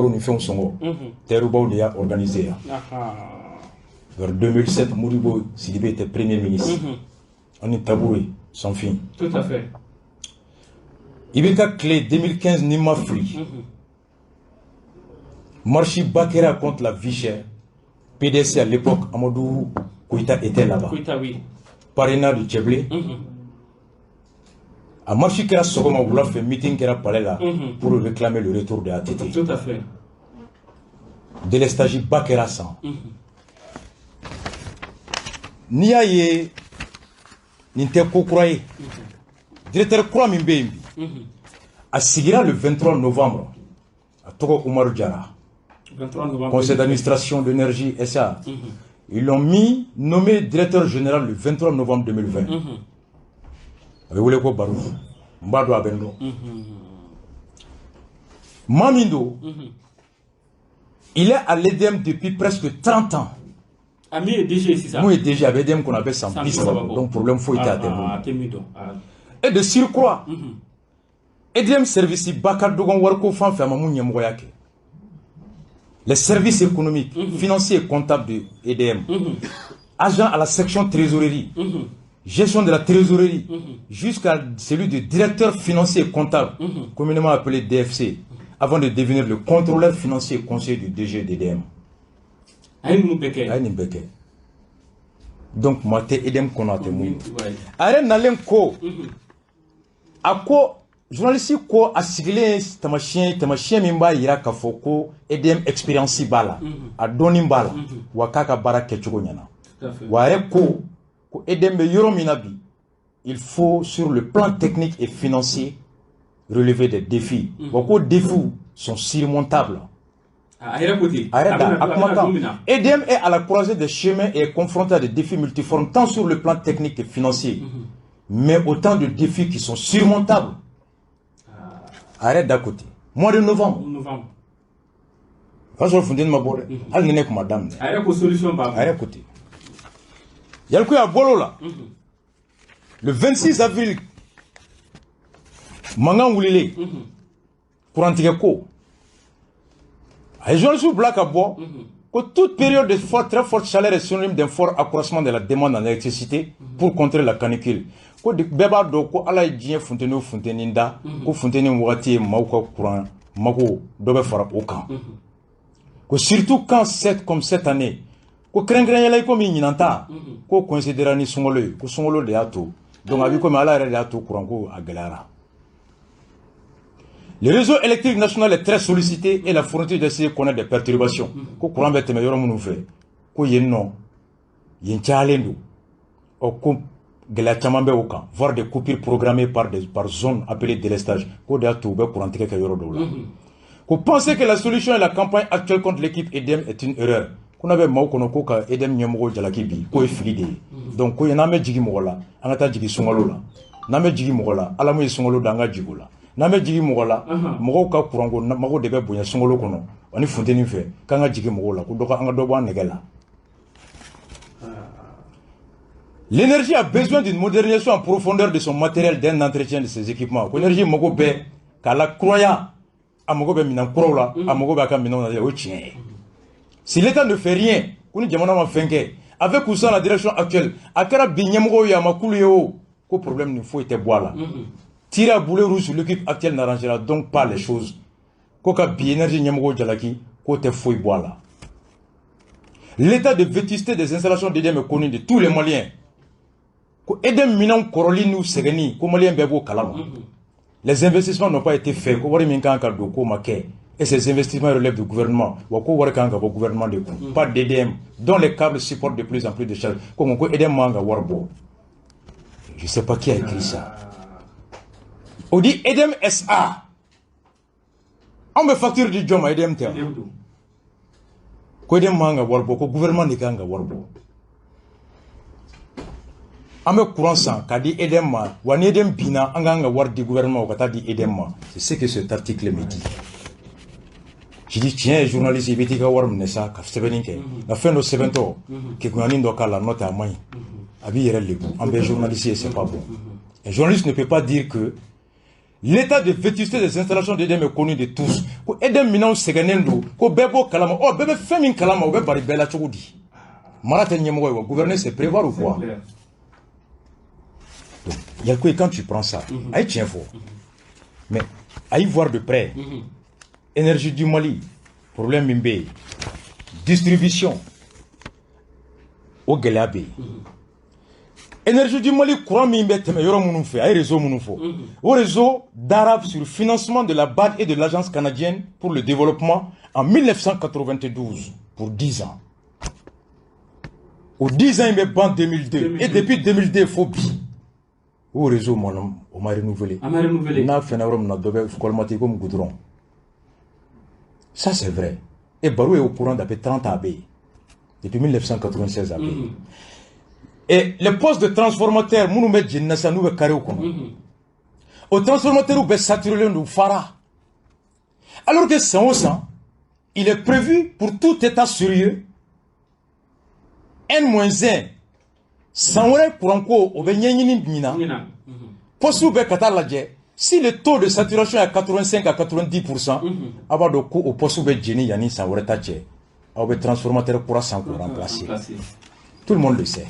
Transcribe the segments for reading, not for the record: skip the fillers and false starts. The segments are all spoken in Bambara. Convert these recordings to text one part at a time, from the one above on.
Ni fɛnw sɔngɔ, tailleur de y'a organisé yan. Vers 2007, Modibo Sidibé était premier ministre. Ani Tabouré Sanfin. Tout à fait. IBK tile 2015, ni ma fili, marche ba kɛra contre la vie chère. PDC à l'époque, Amadou Koïta était là-bas. Koïta, oui. Parrainage de Tcheblé. A marche kɛra sɔgɔma, wula fɛ meeting kɛra palais la pour réclamer le retour de ATT. Tout à fait. Délestage ba kɛra san. N'i y'a ye, nin tɛ ko kura ye. Directeur kura min bɛ yen bi, a sigira le 23 novembre, a tɔgɔ Umaru Jara. 23 novembre. Conseil d'administration d'énergie SA. Ils l'ont mis, nommé directeur général le 23 novembre 2020. A bɛ wele ko Barou. N b'a dɔn, a bɛ n dɔn. Maa min don, il est à l'EDM depuis presque 30 ans. A min ye DG sisan. Mun ye DG, a bɛ EDM kɔnɔ, a bɛ san San 30 30 bɔ. Bɔ. Donc problème foyi tɛ a tɛ bolo. A tɛ min dɔn. Et de surcroît, EDM service ba ka dɔgɔn wariko fan fɛ, a ma mun ɲɛmɔgɔya kɛ. Les services économiques, financiers et comptables de EDM, agent à la section trésorerie, gestion de la trésorerie, jusqu'à celui de directeur financier et comptable, communément appelé DFC, avant de devenir le contrôleur financier et conseiller du DG d'EDM. A ye ninnu bɛɛ kɛ. A ye nin bɛɛ kɛ. Donc maa tɛ EDM kɔnɔ a tɛ mun dɔn. Ouais. A yɛrɛ nalen ko, a ko journaliste ko a sigilen ye tamasiyɛn, tamasiyɛn min b'a yira k'a fɔ ko EDM expérience b'a la, a dɔnni b'a la, wa k'a ka baara kɛcogo ɲɛna. Tout à fait. Wa a yɛrɛ ko EDM bɛ yɔrɔ min na bi, il faut sur le plan technique et financier relever des défis, wa ko défis sont surmontables. A yɛrɛ ko ten. A yɛrɛ da A a bɛna don kumakan min na. EDM est à la croisée des chemins et est confronté à des défis multiformes, tant sur le plan technique que financier, mais autant de défis qui sont surmontables. A yɛrɛ da ko ten mois de novembre. Novembre. O y'a sɔrɔ funteni ma bɔ dɛ, hali ni ne kun ma daminɛ. A yɛrɛ ko solution b'a A bolo. yɛrɛ ko ten. Yalikuya, a bɔr'o la le 26 avril, mankan wulilen kurantigɛ ko, a ye journaliste bila ka bɔ ko toute période de très forte chaleur est synonyme d'un fort accroissement de la demande en électricité pour contrer la canicule. Ko bɛɛ b'a dɔn ko Ala ye diɲɛ funteni o funteni da, ko funteni wagati ye maaw ka courant mago dɔ bɛ fara o kan, ko surtout quand c'est comme cette année, ko kɛrɛnkɛrɛnyala i komi ɲinan ta ko coïncidera ni sunkalo ye, ko sunkalo de y'a to, donc a bɛ komi Ala yɛrɛ de y'a to courant ko a gɛlɛyara. Le réseau électrique national est très sollicité et la fourniture d'électricité connaît des perturbations. Ko courant bɛ tɛmɛ yɔrɔ minnu fɛ, ko yen nɔ yen cayalen don, ɔ ko gɛlɛya caman bɛ o kan, voire des coupures programmées par zone appelée délestage, k'o de y'a to u bɛ courant tigɛ kɛ yɔrɔ dɔw la. Ko penser que la solution est la campagne actuelle contre l'équipe EDM est une erreur. Ko n'a bɛ maaw kɔnɔ ko ka EDM ɲɛmɔgɔw jalaki bi, k'o ye fili de ye. Donc ko n'an bɛ jigin mɔgɔ la, an ka taa jigin sunkalo la. N'an bɛ jigin mɔgɔ la, Ala mun ye sunkalo da, an ka jigin o la. N'an bɛ jigin mɔgɔ la, mɔgɔw ka kuranko mago de bɛ bonya sunkalo kɔnɔ ani funteni fɛ, k'an ka jigin mɔgɔw la, ko dɔ ka an ka dɔ bɔ an nɛgɛ la. L'énergie a besoin d'une modernisation en profondeur de son matériel, d'un entretien de ses équipements. Ko énergie mago bɛ k'a la kuraya, a mago bɛ minɛn kuraw la, a mago bɛ a ka minɛnw na, o ye tiɲɛ ye. Si l'État ne fait rien, ko ni jamana ma fɛn kɛ, avec ou sans la direction actuelle, a kɛra bi ɲɛmɔgɔw ye, a ma k'olu ye o, ko problème ni foyi tɛ bɔ a la. Tirer à boulet rouge sur l'équipe actuelle n'arrangera donc pas les choses. Ko ka bi énergie ɲɛmɔgɔw jalaki, k'o tɛ foyi bɔ a la. L'état de vétusté des installations d'EDM est connu de tous les Maliens. Ko EDM minɛnw kɔrɔli n'u sɛgɛnni, ko Malien bɛɛ b'o kalama. Les investissements n'ont pas été faits, ko wari min kan ka don, k'o ma kɛ. Et ces investissements relèvent du gouvernement. Wa ko wari kan ka bɔ gouvernement de kun, pas d'EDM, dont les câbles supportent de plus en plus de charges. Ko EDM man ka wari bɔ. Je sais pas qui a écrit ça. O di EDM SA. Anw bɛ facture di jɔn ma? EDM tɛ wa? EDM don. Ko EDM man ka wari bɔ, ko gouvernement de kan ka wari bɔ. An bɛ courant san k'a di EDM ma, wa ni EDM binna, an kan ka wari di gouvernement, o ka taa di EDM ma. C'est ce que cet article me dit. Je dis tiɲɛ ye, journaliste, i bɛ t'i ka wari minɛ sa ka sɛbɛnni kɛ, nka fɛn dɔ sɛbɛntɔ kegunyani dɔ k'a la, n'o tɛ a man ɲi, a b'i yɛrɛ lebu. An bɛɛ journaliste ye, c'est pas bon. Un journaliste ne peut pas dire que L'état de vétusté des installations d'EDM est connu de tous. Ko EDM minɛnw sɛgɛnnen don, ko bɛɛ b'o kalama. Ɔ, bɛɛ bɛ fɛn min kalama, o bɛ bari bɛɛ la cogo di? Mara tɛ ɲɛmɔgɔ ye wa? Gouverner, c'est prévoir ou quoi? Donc Yalcouyé, quand tu prends ça, a ye tiɲɛ fɔ, mais à y voir de près, Énergie du Mali, problème min bɛ yen, distribution, o gɛlɛya bɛ yen. Énergie du Mali, courant min bɛ tɛmɛ yɔrɔ minnu fɛ, a ye réseau minnu fɔ, o réseau dara sur financement de la BAD et de l'Agence canadienne pour le développement en 1992 pour 10 ans. O 10 ans in bɛ ban 2002, et depuis 2002 fo bi, o réseau ma, o ma renouveler. A ma renouveler. N'a fɛnna yɔrɔ min na, dɔ bɛ colmater comme goudron. Ça, c'est vrai. Et Barou est au courant depuis 30 ans, a bɛ yen depuis 1996, a bɛ yen. Et les postes de transformateurs minnu bɛ jeni na sisan, n'u bɛ carré kɔnɔ, o transformateurs bɛɛ saturé don fara, alors que san o san, il est prévu pour tout état sérieux, N moins 1, san wɛrɛ courant ko, o bɛ ɲɛɲini ɲinan. Ɲinan. Poste bɛɛ ka taa lajɛ, si le taux de saturation est à 85 à 90%, a b'a dɔn ko o poste bɛ jeni yanni san wɛrɛ ta cɛ, aw bɛ transformateur kura san k'o remplacer. Tout le monde le sait.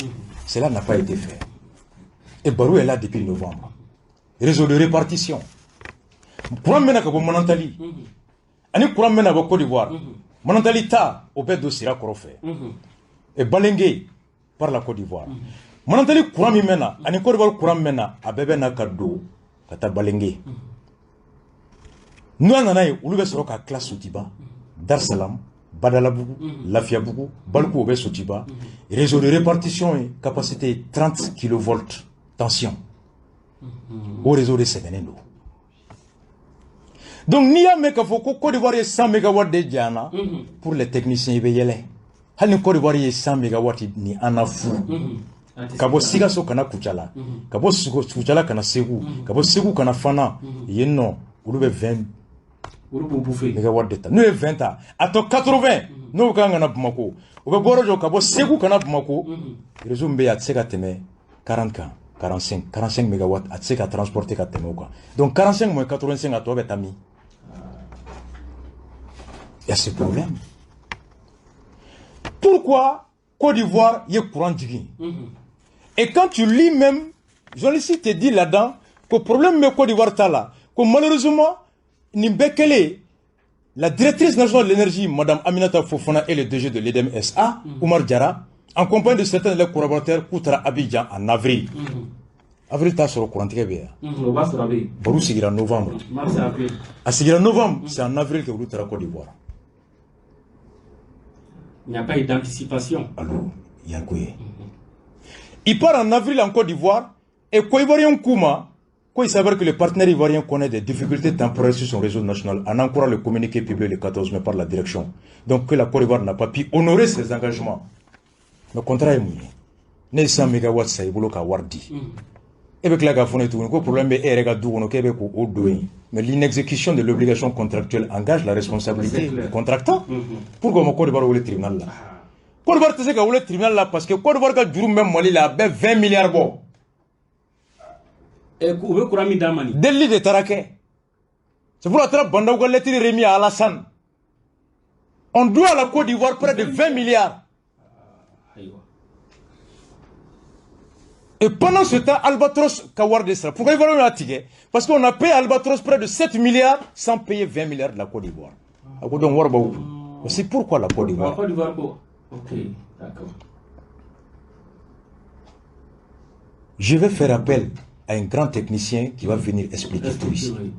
Cela n'a pas été fait. Et Barou est là depuis novembre. Réseau de répartition. Courant mɛna ka bɔ Manantali ani courant mɛna bɔ Côte d'Ivoire. Manantali ta, o bɛ don sira kɔrɔ fɛ. Et Balengue par la Côte d'Ivoire. Manantali courant min mɛna ani Côte d'Ivoire courant min mɛna, a bɛɛ bɛ na ka don ka taa Balengue. N'u nana yen, olu bɛ sɔrɔ ka tila Sotiba, Dar Salam, Badalabugu, Lafiyabugu, Baliku, o bɛ Sotiba. Réseau de répartition ye capacité 30 kV tension. O réseau de sɛgɛnnen don. Donc n'i y'a mɛn k'a fɔ ko Côte d'Ivoire ye 100 mégawatt de jɛ an na, pour les techniciens, i bɛ yɛlɛ. Hali ni Côte d'Ivoire ye 100 mégawatt ni an na fu, ka bɔ Sikaso ka na Kucala, ka bɔ Kucala ka na Segu, ka bɔ Segu ka na Fana, yen nɔ, olu bɛ 20 Olu b'o bouffer. mégawatt de ta. N'u ye 20 ta, a tɔ 80, n'o kan ka na Bamako, u bɛ bɔ yɔrɔ jɔ ka bɔ Segu ka na Bamako, réseau min bɛ yen, a tɛ se ka tɛmɛ 40 kan, 45, 45 mégawatt, a tɛ se ka transporter ka tɛmɛ o kan. Donc 45 moins 85, a tɔ bɛ taa min? Il y a ce problème. Pourquoi Côte d'Ivoire ye courant jigin? Et quand tu lis même, journaliste te dit là-dedans que problème bɛ Côte d'Ivoire ta la, que malheureusement, nin bɛɛ kɛlen, la directrice nationale de l'énergie, Madame Aminata Fofana, et le DG de l'EDM SA, Oumar Diarra, en compagnie de certains de leurs collaborateurs, k'u taara Abidjan en avril. Avril t'a sɔrɔ courant-tigɛ bɛ yan. O b'a sɔrɔ a bɛ yen. Barou sigira novembre. Mars, avril. A sigira novembre, c'est en avril que olu taara Côte d'Ivoire. Il n'y a pas eu d'anticipation. Alors, Yalcouyé. Il part en avril en Côte d'Ivoire et Côte Ivoirien Kouma, quand il s'avère que le partenaire ivoirien connaît des difficultés temporaires sur son réseau national, en encourant le communiqué publié le 14 mai par la direction. Donc que la Côte d'Ivoire n'a pas pu honorer ses engagements. Le contrat est mouillé. Ne 100 mégawatts sa i bolo ka wari di. E bɛ tila k'a fɔ ne tuguni ko problème bɛ e yɛrɛ ka du kɔnɔ, k'e bɛ k'o don yen. Mais l'inexécution de l'obligation contractuelle engage la responsabilité du contractant. Pourquoi ma Côte d'Ivoire wele tribunal la? Côte d'Ivoire tɛ se ka wele tribunal la parce que Côte d'Ivoire ka juru min bɛ Mali la, a bɛ 20 milliards bɔ. U bɛ courant min d'a ma nin. Delili de taara kɛ. C'est pour ça que Bah N'Daw ka lettre remis à Alassane. On doit à la Côte d'Ivoire près de 20 milliards. Ayiwa. Et pendant ce temps, Albatros ka wari de sara. Pourquoi Ivoirien y'a tigɛ? Parce qu'on a payé Albatros près de 7 milliards sans payer 20 milliards de la Côte d'Ivoire. A ko donc wari b'aw kun. C'est pourquoi la Côte La d'Ivoire. Côte d'Ivoire ko. Ok, d'accord. Je vais faire appel à un grand technicien qui va venir expliquer tout ici. Oui.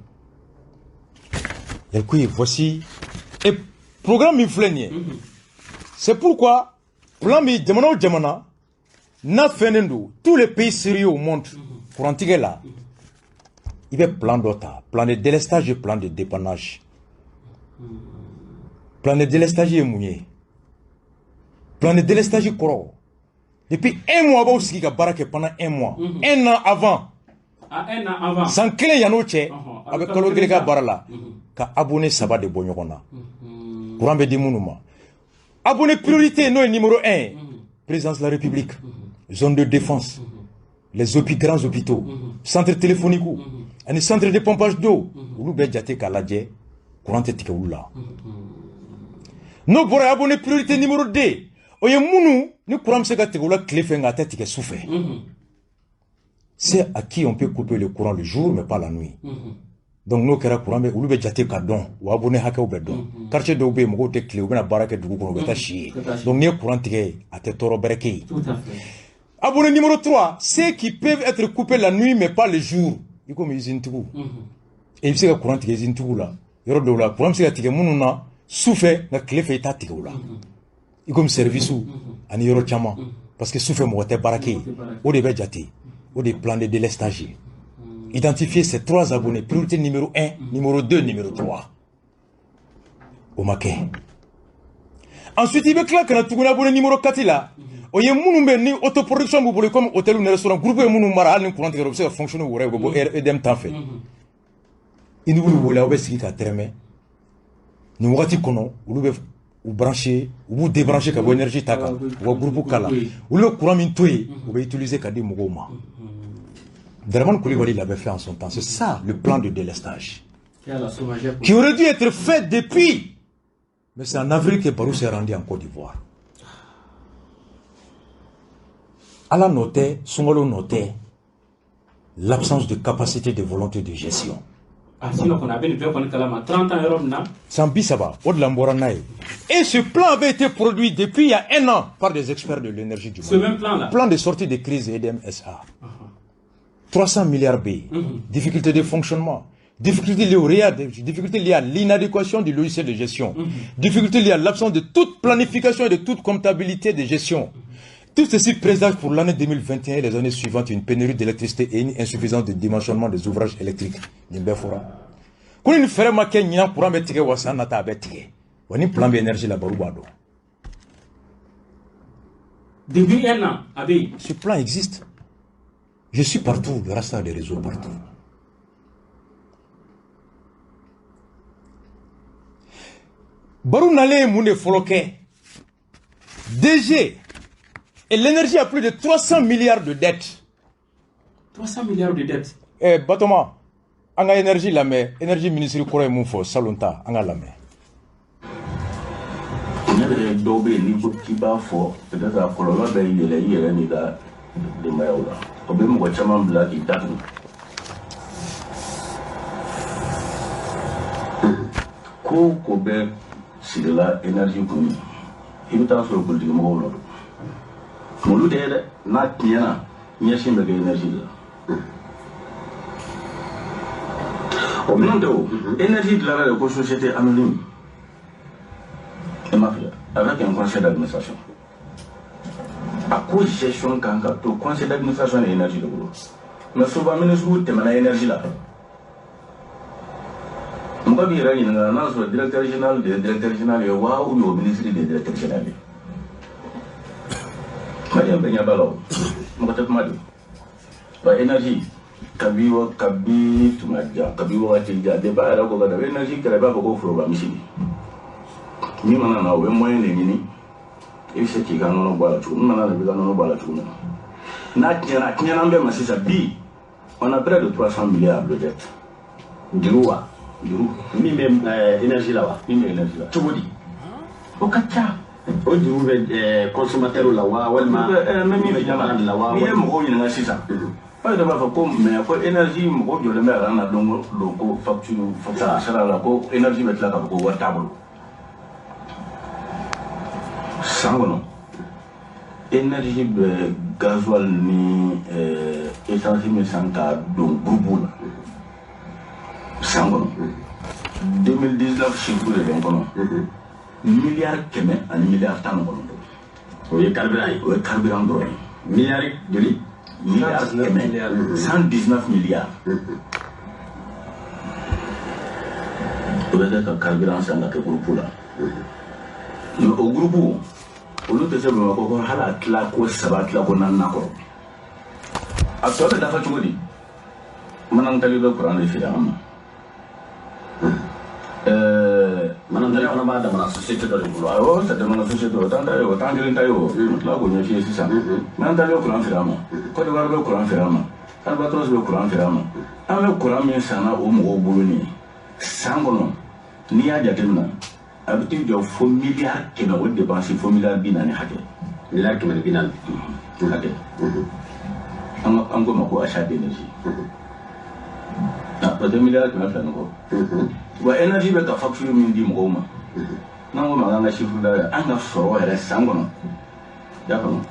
Écoutez, voici. Et programme min filɛ nin ye. C'est pourquoi plan min jamana o jamana n'a fɛnnen don, tous les pays sérieux au monde, courant-tigɛ la, i bɛ plan dɔ ta, plan de délestage et plan de dépannage. Plan de délestage ye mun ye? Plan de délestage kɔrɔ, depuis un mois, b'aw sigi ka baara kɛ pendant un mois, un an avant. Ah, un an avant. San kelen yan'o cɛ, Ɔhɔn, a bɛ kalo kelen kɛ baara la ka abonné saba de bɔ ɲɔgɔn na, courant bɛ di minnu ma, abonné priorité, n'o ye numéro 1 ye, présidence de la République, zone de défense, les grands hôpitaux, centre téléphonique. Ani centre de pompage d'eau olu bɛ jate k'a lajɛ courant tɛ tigɛ olu la. N'o bɔra abonné priorité numéro 2 o ye minnu ni courant bɛ se ka tigɛ u la tile fɛ nka a tɛ tigɛ su fɛ. C'est à qui on peut couper le courant le jour mais pas la nuit. Donc n'o kɛra courant bɛ olu bɛ jate ka dɔn o abonné hakɛw bɛ dɔn. Quartier dɔw bɛ yen mɔgɔw tɛ tile u bɛna baara kɛ dugu kɔnɔ u bɛ taa si yen. Donc n'i ye courant tigɛ a tɛ tɔɔrɔ bɛrɛ kɛ yen. Abonné numéro 3, ceux qui peuvent être coupés la nuit mais pas le jour. I komi usine tigiw. Et i bɛ se ka courant tigɛ usine tigiw la yɔrɔ dɔw la courant bɛ se ka tigɛ minnu na su fɛ nka tile fɛ i t'a tigɛ o la. I komi service ani yɔrɔ caman parce que su fɛ mɔgɔ tɛ baara kɛ yen. O de bɛ jate. O de plan de délestage ye. Identifier ces trois abonnés, priorité numéro 1, numéro 2, numéro 3. O ma kɛ. Ensuite i bɛ tila ka na tuguni abonné numéro 4 la. O ye minnu bɛ ni autoproduction b'u bolo comme hôtel ni restaurant groupe ye minnu mara hali ni courant tigɛra u bɛ se ka fonctionner u yɛrɛ ye u bɛ bɔ EDM tan fɛ. I ni b'olu wele aw bɛ sigi ka tɛrɛmɛ nin wagati kɔnɔ olu bɛ u brancher u b'u débrancher ka bɔ énergie ta kan u ka groupe kala olu bɛ courant min to yen u bɛ utiliser ka di mɔgɔw ma. Dramane Coulibaly l'avait fait en son temps. C'est ça le plan de délestage qui aurait dû être fait depuis. Mais c'est en avril que Barou s'est rendu en Côte d'Ivoire. Allah notait, Sungalo notait l'absence de capacité de volonté de gestion. Ah, sinon on avait une 30 ans. Sambi Saba, au-delà de. Et ce plan avait été produit depuis il y a un an par des experts de l'énergie du monde. Ce même plan-là. Plan de sortie de crise EDM-SA. 300 milliards B. Difficulté de fonctionnement. Difficultés liées au RIAD, difficultés liées à l'inadéquation du logiciel de gestion. Difficultés liées à l'absence de toute planification et de toute comptabilité de gestion. Tout ceci présage pour l'année 2021 et les années suivantes une pénurie d'électricité et une insuffisance de dimensionnement des ouvrages électriques. Nin bɛɛ fɔra. Ko ni fɛɛrɛ ma kɛ ɲinan courant bɛ tigɛ wa san nata a bɛ tigɛ. Wa ni plan bɛ énergie la Barou b'a dɔn. Depuis un an, a bɛ yen. Ce plan existe. Je suis partout, le reste des réseaux partout. Barou nalen ye mun de fɔlɔ kɛ? DG et l'énergie a plus de 300 milliards de dettes. 300 milliards de dettes. Eh, Batoma, an ka énergie lamɛn, énergie ministre kɔrɔ ye mun fɔ salon ta, an ka lamɛn. Ne yɛrɛ dɔw bɛ yen n'i ko k'i b'a fɔ peut-être a kɔlɔlɔ bɛ yɛlɛ i yɛrɛ n'i ka denbayaw la o bɛ mɔgɔ caman bila k'i datugu. Ko o ko bɛ sirila énergie kun i bɛ taa sɔrɔ politiki mɔgɔw nɔ don olu de ye dɛ n'a tiɲɛna ɲɛsin bɛ kɛ énergie de la. O n'o tɛ o énergie dilanna de ko société anonyme e m'a fili avec un conseil d'administration a ko gestion kan ka to conseil d'administration de énergie de bolo mais souvent ministre tɛmɛna énergie la mɔgɔ b'i yɛrɛ ɲininka n'a sɔrɔ directeur général de ye directeur général ye wa ou bien o ministre de ye directeur général ye maliyɛn bɛɛ ɲɛ b'a la o mɔgɔ tɛ kuma de wa énergie kabi wa kabi tuma jan kabi wagati jan depuis a yɛrɛ ko ka da énergie kɛra i b'a fɔ ko foroba misi de min mana na o bɛ moyen de ɲini i bɛ se k'i ka nɔnɔ bɔ a la cogo min mana na i b'i ka nɔnɔ bɔ a la cogo min na n'a tiɲɛna a tiɲɛna an bɛɛ ma sisan bi on a près de 300 milliards de dettes. Juru wa? Juru. Min bɛ énergie la wa? Min bɛ énergie la. Cogo di? O ka ca. O juru bɛ consommateur la wa walima? N bɛ min f'i ɲɛna la wa? N'i ye mɔgɔw ɲininka sisan aw yɛrɛ b'a fɔ ko mais ko énergie mɔgɔw jɔlen bɛ aran na don o don ko facture sara la ko énergie bɛ tila k'a fɔ ko wari t'a bolo. San kɔnɔ énergie bɛ gasoil ni essence min san k'a don groupe la san kɔnɔ 2019 chiffre de bɛ n kɔnɔ miliyari 100 ani miliyari 19. O ye carburant ye. O ye carburant dɔrɔn ye. Miliyari joli? Miliyari 100, 119 milliards. O bɛ kɛ ka carburant san ka kɛ groupe la. Mais o groupe olu tɛ se Bamakɔ ko hali a tila ko 3 tila ko 4 kɔrɔ. A tɔ bɛ dafa cogo di? Manantali bɛ courant de feere an ma. Manantali fana b'a damana société dɔ de bolo. Awɔ, ça damana société o t'an ta ye o t'an kelen ta ye o. N tila k'o ɲɛf'i ye sisan. Manantali bɛ courant feere an ma. Côte d'Ivoire bɛ courant feere an ma. Albatros bɛ courant feere an ma. An bɛ courant min sanna o mɔgɔw bolo nin ye san kɔnɔ, n'i y'a jateminɛ a bɛ t'i jɔ fo 100 miliyari o dépense, fo 140 miliyari hakɛ. 140 miliyari hakɛ. An ko ma ko achat d'énergie. Ah, o tɛ 200 miliyari ni kɔ. Wa énergie bɛ ka facture min di mɔgɔw ma, n'an ko ma k'an ka chiffre d'affaires, an ka sɔrɔ yɛrɛ san kɔnɔ, i y'a faamu,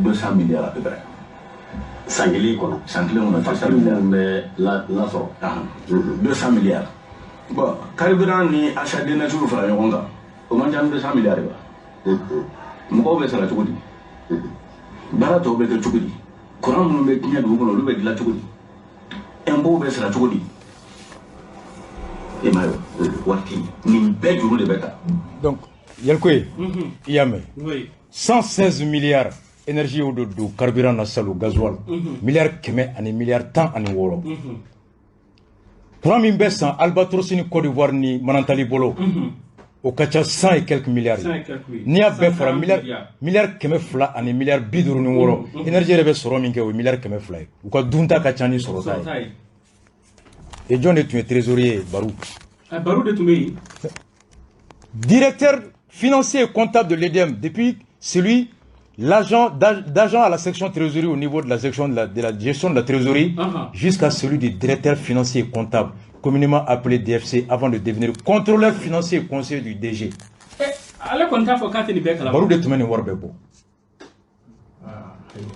200 milliards à peu près. San kelen kɔnɔ? San kelen kɔnɔ, 200 facture milliards. Minnu bɛ lasɔrɔ. 200 milliards. Bon, carburant ni achat d'énergie fara ɲɔgɔn kan, o man ca ni 200 milliards ye wa? Mɔgɔw bɛ sara cogo di? Baara tɔw bɛ kɛ cogo di? Courant minnu bɛ tiɲɛ dugu kɔnɔ, olu bɛ dilan cogo di? Impôts bɛ sara cogo di? E m'a ye wa, wari tɛ yen. Nin bɛɛ juru de bɛ ta. Donc Yalcouyé, i y'a mɛn? Oui. 116 milliards énergie y'o de don carburant na salon, gasoil 116 miliyari. Courant min bɛ san Albatros ni Côte d'Ivoire ni Manantali bolo, o ka ca 100 et quelques milliards. 100 et quelques, oui. N'i y'a bɛɛ fara 140 miliyari milliards. 256 miliyari, énergie yɛrɛ bɛ sɔrɔ min kɛ, o ye 200 miliyari ye. U ka dunta ka ca ni sɔrɔta Sɔrɔta ye. Ye. Et jɔn de tun ye trésorier ye? Barou. Ah, Barou de tun bɛ yen. Directeur financier et comptable de l'EDM, depuis celui l'agent d'agent à la section trésorerie au niveau de la section de la gestion de la trésorerie, jusqu'à celui du directeur financier et comptable, communément appelé DFC, avant de devenir contrôleur financier et conseiller du DG. Eh, ale kɔni t'a fɔ k'a tɛ nin bɛɛ kalama. Barou de tun bɛ nin wari bɛɛ bɔ. Ah, ayiwa.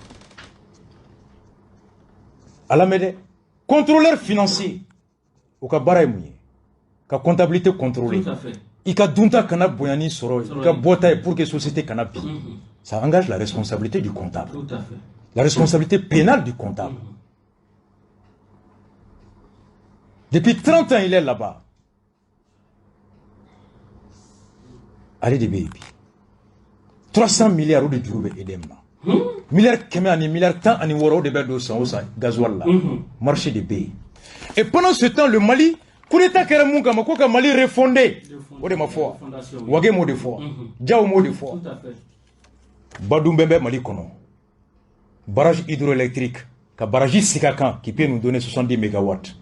A lamɛn dɛ, contrôleur financier, o ka baara ye mun ye? Ka comptabilité contrôler. Tout à fait. I ka dunta kana bonya ni sɔrɔ ye, i ka Sɔrɔ ye. bɔta ye, pour que société kana bin. Ça engage la responsabilité du comptable, Tout à fait. la responsabilité pénale du comptable. Depuis 30 ans, il est là-bas. Ale de bɛ yen bi. 300 milliards o de juru bɛ EDM na. 116 miliyari o de bɛ don san o san gasoil la. Marché de bɛ yen. Et pendant ce temps, le Mali, coup d'état kɛra mun kama? Ko ka Mali refonder. O de ma fɔ wa? Fondation, oui. Wage m'o de fɔ. Diaw m'o de fɔ. Tout à fait. Badumba bɛ Mali kɔnɔ. Barrage hydroélectrique, ka barrage sigi a kan qui peut nous donner 70 mégawatts.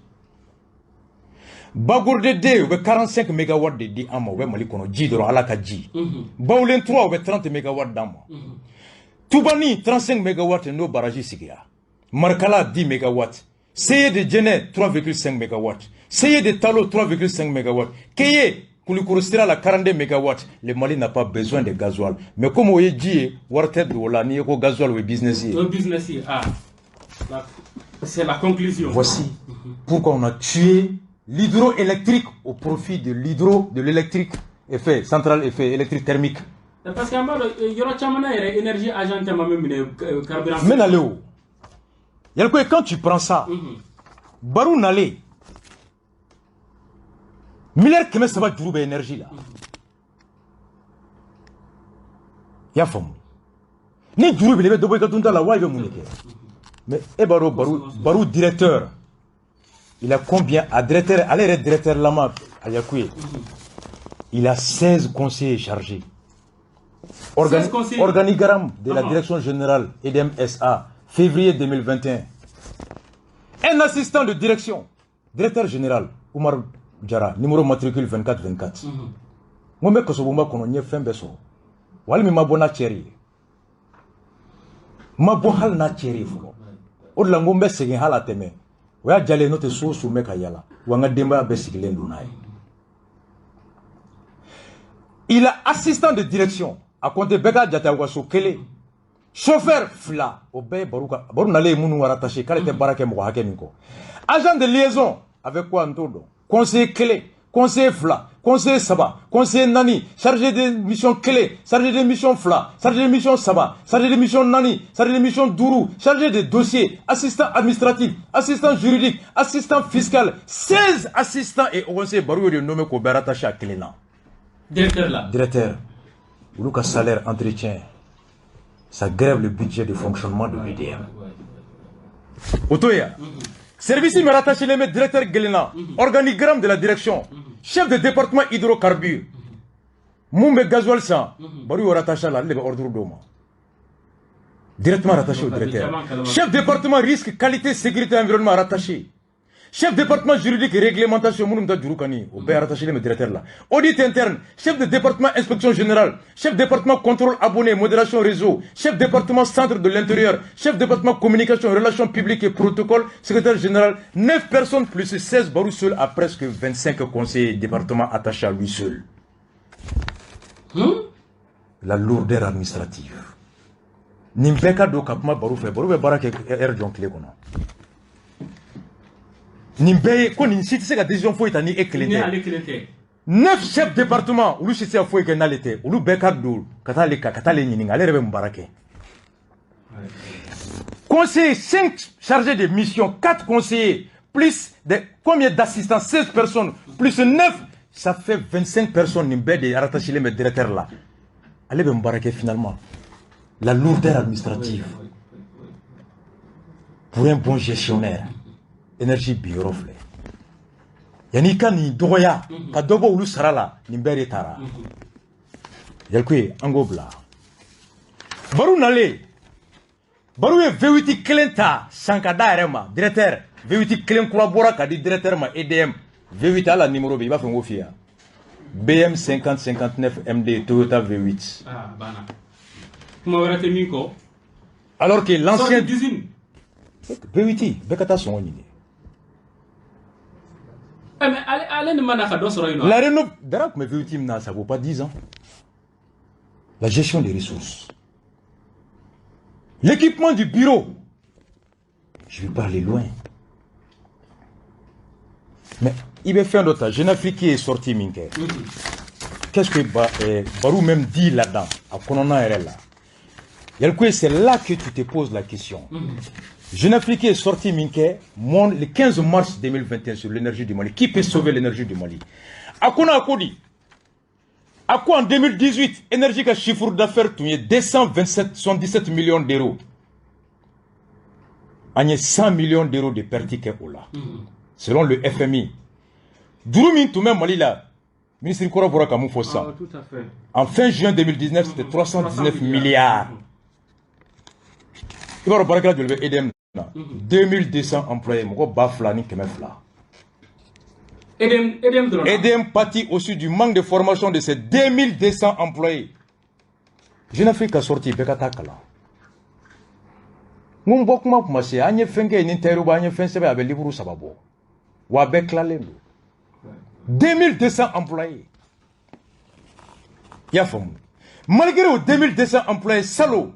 Bagourde 2, u bɛ 45 mégawatts de di an ma, u bɛ Mali kɔnɔ, ji dɔrɔn, Ala ka ji. Baoulé 3, u bɛ 30 mégawatts d'an ma. Toubani 35 mégawatts n'o barrage sigira. Markala 10 mégawatts. Seye de Djenné 3,5 mégawatts. Seye de Talo 3,5 mégawatts. Keye Koulikoro sira la 42 mégawatts. Le Mali n'a pas besoin de gasoil. Mais comme o ye ji ye, wari tɛ don o la, n'i ye ko gasoil, o ye business ye. O business ye, ah. C'est la conclusion. Voici pourquoi on a tué l'hydroélectrique au profit de l'hydro, de l'électrique, effet centrale, effet électrique thermique. Parce que an b'a dɔn yɔrɔ caman na yɛrɛ, énergie agent caman bɛ minɛ carburant. Mais nalen o. Yalcouyé, quand tu prends ça, Barou nalen, 300 miliyari juru bɛ énergie la. I y'a faamu? Ni juru b'i la, i bɛ dɔ bɔ i ka dunta la wa, i bɛ mun de kɛ? Mais e b'a dɔn Barou, Barou directeur, il a combien? A directeur, ale yɛrɛ directeur lama a Yalcouyé. Il a 16 conseillers chargés. 16 conseillers. Organigramme de la Ah. direction générale EDM SA, février 2021. Un assistant de direction, directeur général, Oumar Diarra, numéro matricule 2424. N ko n bɛ kasobonba kɔnɔ, n ye fɛn bɛɛ sɔrɔ. Wali min ma bɔ n'a cɛri ye. N ma bɔ hali n'a cɛri ye fɔlɔ. O de la n ko n bɛ segin hali a tɛmɛ. O y'a jalen, n'o tɛ so o so n bɛ ka yala. Wa n ka denbaya bɛɛ sigilen don n'a ye. Il a assistant de direction. A compté bɛɛ k'a jate aw ka so kelen. Chauffeur fila. O bɛɛ ye Barou ka Barou nalen ye minnu rattaché k'ale tɛ baara kɛ mɔgɔ hakɛ min kɔ. Agent de liaison avec quoi, n t'o dɔn. Conseiller kelen, conseiller fila, conseiller saba, conseiller naani, chargé de mission kelen, chargé de mission fila, chargé de mission saba, chargé de mission naani, chargé de mission duuru, chargé de dossier, assistant administratif, assistant juridique, assistant fiscal, 16 assistants et conseillers. Barou y'o de nommé k'o bɛɛ rattaché a kelen na. Directeur la. Directeur, olu ka salaire, entretien, ça grève le budget de fonctionnement de l'EDM. O to yen, service min rattaché len bɛ directeur kelen na, organigramme de la direction, chef de département hydrocarbures, mun bɛ gasoil san, Barou y'o rattaché a la, ale de bɛ ordre d'o ma. Directement rattaché au directeur. Chef département risque, qualité, sécurité, environnement rattaché. Chef département juridique et réglementation, au B rattaché le directeur là. Audit interne, chef de département inspection générale, chef département contrôle abonné, modération réseau, chef département centre de l'intérieur, chef département communication, relations publiques et protocole, secrétaire général, 9 personnes plus 16 Barou seul à presque 25 conseillers département attachés à lui seul. La lourdeur administrative. Nimbeka do kapma Barou fait, Barou barak er jonkle kono. Nimbe ko ni si tɛ se ka décision foyi ta ni e kelen tɛ. 9 chefs département olu si tɛ se ka foyi kɛ n'ale tɛ, olu bɛɛ ka don ka taa ale ka taa ale ɲininka, ale yɛrɛ bɛ mun baara kɛ. Conseillers, 5 chargés de mission, 4 conseillers, plus de combien d'assistants, 16 personnes, plus 9, ça fait 25 personnes nin bɛɛ de rattaché bɛ directeur la. Ale bɛ mun baara kɛ finalement? La lourdeur administrative. Pour un bon gestionnaire. Énergie bi yɔrɔ filɛ yanni i ka nin dɔgɔya ka dɔ bɔ olu sara la, nin bɛɛ de taara. Yalikuye an k'o bila. Barou nalen, Barou ye V8 kelen ta san ka d'a yɛrɛ ma. Directeur V8 kelen kura bɔra ka di directeur ma EDM V8, hali a numéro bɛ yen, i b'a fɛ n k'o f'i ye. BM 5059 MD Toyota V8. Ah banna. Kuma wɛrɛ tɛ min kɔ. Alors que l'ancien V8 bɛɛ ka taa sɔngɔ ɲini. Mais allez, la Renault, d'ailleurs, mais V8, ça ne vaut pas 10 ans. La gestion des ressources. L'équipement du bureau. Je vais pas aller loin. Mais il va faire d'autres. Jeune Afrique qui est sorti, Minke. Qu'est-ce que Barou même dit là-dedans? À Konona là. C'est là que tu te poses la question. Jeune Afrique est sorti Minke, le 15 mars 2021 sur l'énergie du Mali. Qui peut sauver l'énergie du Mali? Akona Akodi. À quoi en 2018, énergie ka chiffre d'affaires tun ye 227,77 millions d'euros. An ye 100 millions d'euros de perte kɛ o la. Selon le FMI. Juru min tun bɛ Mali la, ministre kɔrɔ bɔra ka mun fɔ sisan? Tout à fait. En fin juin 2019, c'était 319 milliards. I b'a dɔn baarakɛla joli bɛ EDM na? 2200 employés, mɔgɔ 2200. EDM, EDM dɔrɔn. EDM pâtit aussi du manque de formation de ces 2200 employés. Jeune Afrique ka sorti, bɛɛ ka taa kalan. N ko n bɔ kuma kuma se, an ye fɛn kɛ ni Tayiruba, an ye fɛn sɛbɛn, a bɛ livre 3 bɔ. Wa a bɛɛ tilalen don. 2200 employés. I y'a faamu? Malgré aux 2200 employés salauds,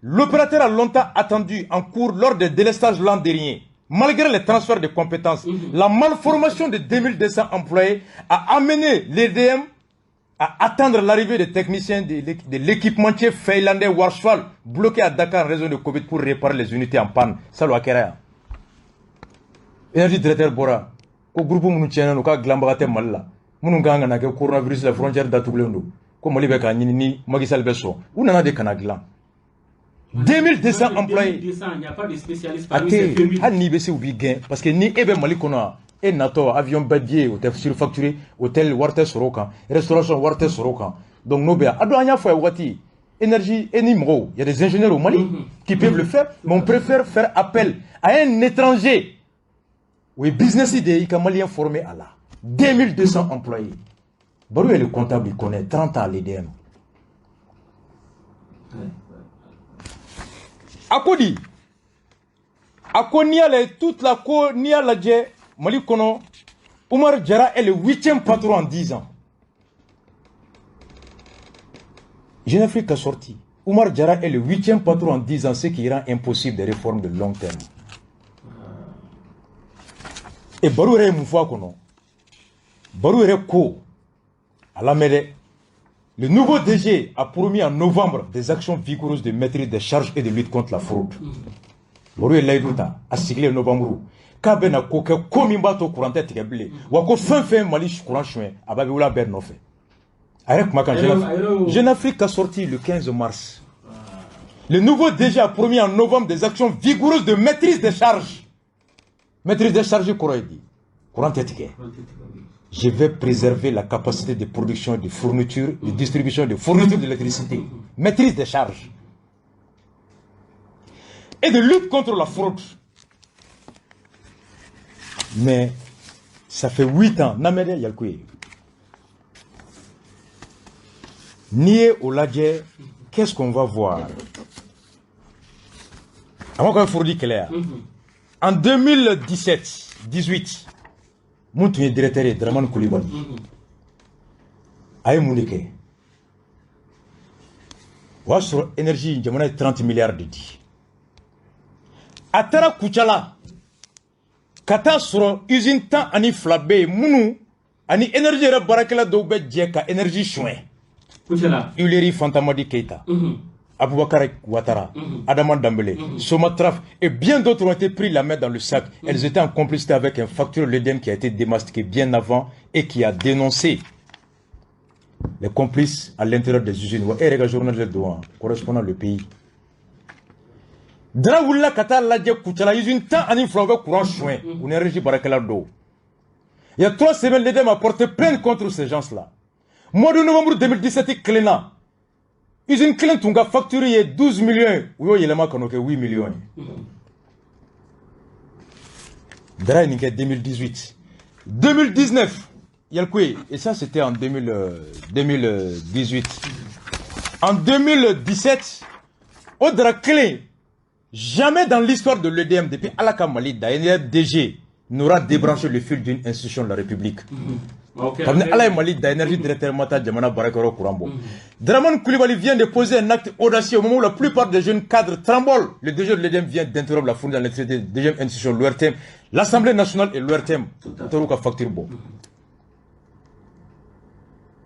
l'opérateur a longtemps attendu en cours lors des délestages l'an dernier. Malgré les transferts de compétences, la malformation de 2200 employés a amené l'EDM à attendre l'arrivée des techniciens de l'équipementier finlandais Warshal, bloqué à Dakar en raison de Covid pour réparer les unités en panne. Ça l'a kɛra yan. Énergie directeur bɔra ko groupe minnu tiɲɛna don k'a dilanbaga tɛ Mali la, minnu kan ka na kɛ coronavirus la, frontière datugulen don, ko Mali bɛ k'a ɲini ni Macky Sall bɛ sɔn, u nana de ka na dilan. 2200 employés. 2200, il n'y a pas de spécialiste A parmi ces tɛ 2000. Hali n'i bɛ se, u b'i gɛn, parce que ni e bɛ Mali kɔnɔ, e natɔ avion bɛɛ billet o tɛ surfacturé, hôtel wari tɛ sɔrɔ o kan, restauration wari tɛ sɔrɔ o kan. Donc n'o bɛ yan a don, an y'a fɔ a ye waati énergie e ni mɔgɔw, il y a des ingénieurs au Mali qui peuvent le faire, mais on préfère faire appel à un étranger. O ye business de ye, i ka malien formé à la. 2200 employés. Barou est le comptable, il connaît 30 ans à l'EDM. A ko di, a ko n'i y'a lajɛ toute la ko, n'i y'a lajɛ Mali kɔnɔ, Oumar Diarra est le 8e patron en 10 ans. Jeune Afrique a sorti. Oumar Diarra est le 8e patron en 10 ans, ce qui rend impossible des réformes de long terme. Et Barou yɛrɛ ye mun fɔ a kɔnɔ? Barou yɛrɛ ko, a lamɛn dɛ. Le nouveau DG a promis en novembre des actions vigoureuses de maîtrise des charges et de lutte contre la fraude. Barou ye layidu ta a sigilen novembre k'a bɛna ko kɛ ko min b'a to courant tɛ tigɛ bilen, wa ko fɛn fɛn Mali courant suɲɛ, a b'a bɛ wuli a bɛɛ nɔfɛ. A yɛrɛ kumakan. Jeune Afrique a sorti le 15 mars. Le nouveau DG a promis en novembre des actions vigoureuses de maîtrise des charges. Maîtrise des charges kɔrɔ ye di? Courant tɛ tigɛ. Je vais préserver la capacité de production, de fourniture, de distribution, de fourniture d'électricité. Maîtrise des charges. Et de lutte contre la fraude. Mais ça fait 8 ans, Namede Yalkoué. Nié au lajɛ, qu'est-ce qu'on va voir? Avant qu'on fournit clair. En 2017-18, mun tun ye directeur ye Dramane Coulibaly. A ye mun de kɛ? O y'a sɔrɔ énergie jamana ye 30 milliards de di. A taara Kucala ka taa sɔrɔ usine 12 bɛ yen minnu ani énergie yɛrɛ baarakɛla dɔw bɛ jɛ ka énergie suɲɛ. Kucala. Huilerie Fantamadi Keita, Aboubakar Ouattara, Adama Dambélé, Somatraf et bien d'autres ont été pris la main dans le sac. Elles étaient en complicité avec un facteur l'EDM qui a été démasqué bien avant et qui a dénoncé les complices à l'intérieur des usines. Et regarde, journal de Douan, correspondant le pays. Dra wulila ka taa lajɛ Kucala usine 12 u bɛ courant soin u ni énergie baarakɛla dɔw. Il y a 3 semaines, l'EDM a porté plainte contre ces gens-là. Mois de novembre 2017 kelen na, usine kelen tun ka facture ye 12 millions u y'o yɛlɛma ka n'o kɛ 8 millions ye. Dra ye nin kɛ 2018. 2019, Yalkoué, et ça c'était en 2018. En 2017, o Dra kelen, jamais dans l'histoire de l'EDM, depuis Ala ka Mali da, DG n'aura débranché le fil d'une institution de la République. Kabini Ala ye Mali da, énergie directeur ma taa jamana baarakɛyɔrɔ courant bɔ. Dramane Coulibaly vient de poser un acte audacieux au moment où la plupart des jeunes cadres tremblent. Le DG de l'EDM vient d'interrompre la fourniture d'électricité de deuxième institution, l'ORTM, l'Assemblée nationale et l'ORTM. Taar'u ka facture bɔ.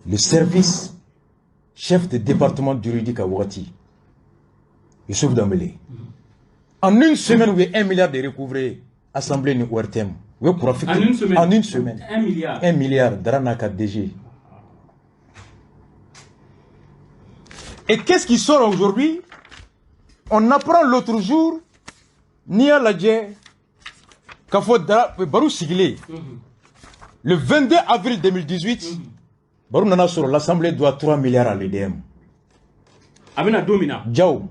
Le service chef de département juridique à wagati, Youssouf Dambélé. En une semaine, u ye 1 milliard de recouvré Assemblée ni ORTM. U ye courant En une semaine. En une semaine. 1 milliard. 1 milliard, Dra n'a ka DG. Et qu'est-ce qui sort aujourd'hui? On apprend l'autre jour, n'i y'a lajɛ, k'a fɔ Dra, baro sigilen, le 22 avril 2018, baro nana sɔrɔ l'Assemblée doit 3 milliards à l'EDM. A bɛna don min na. Diaw,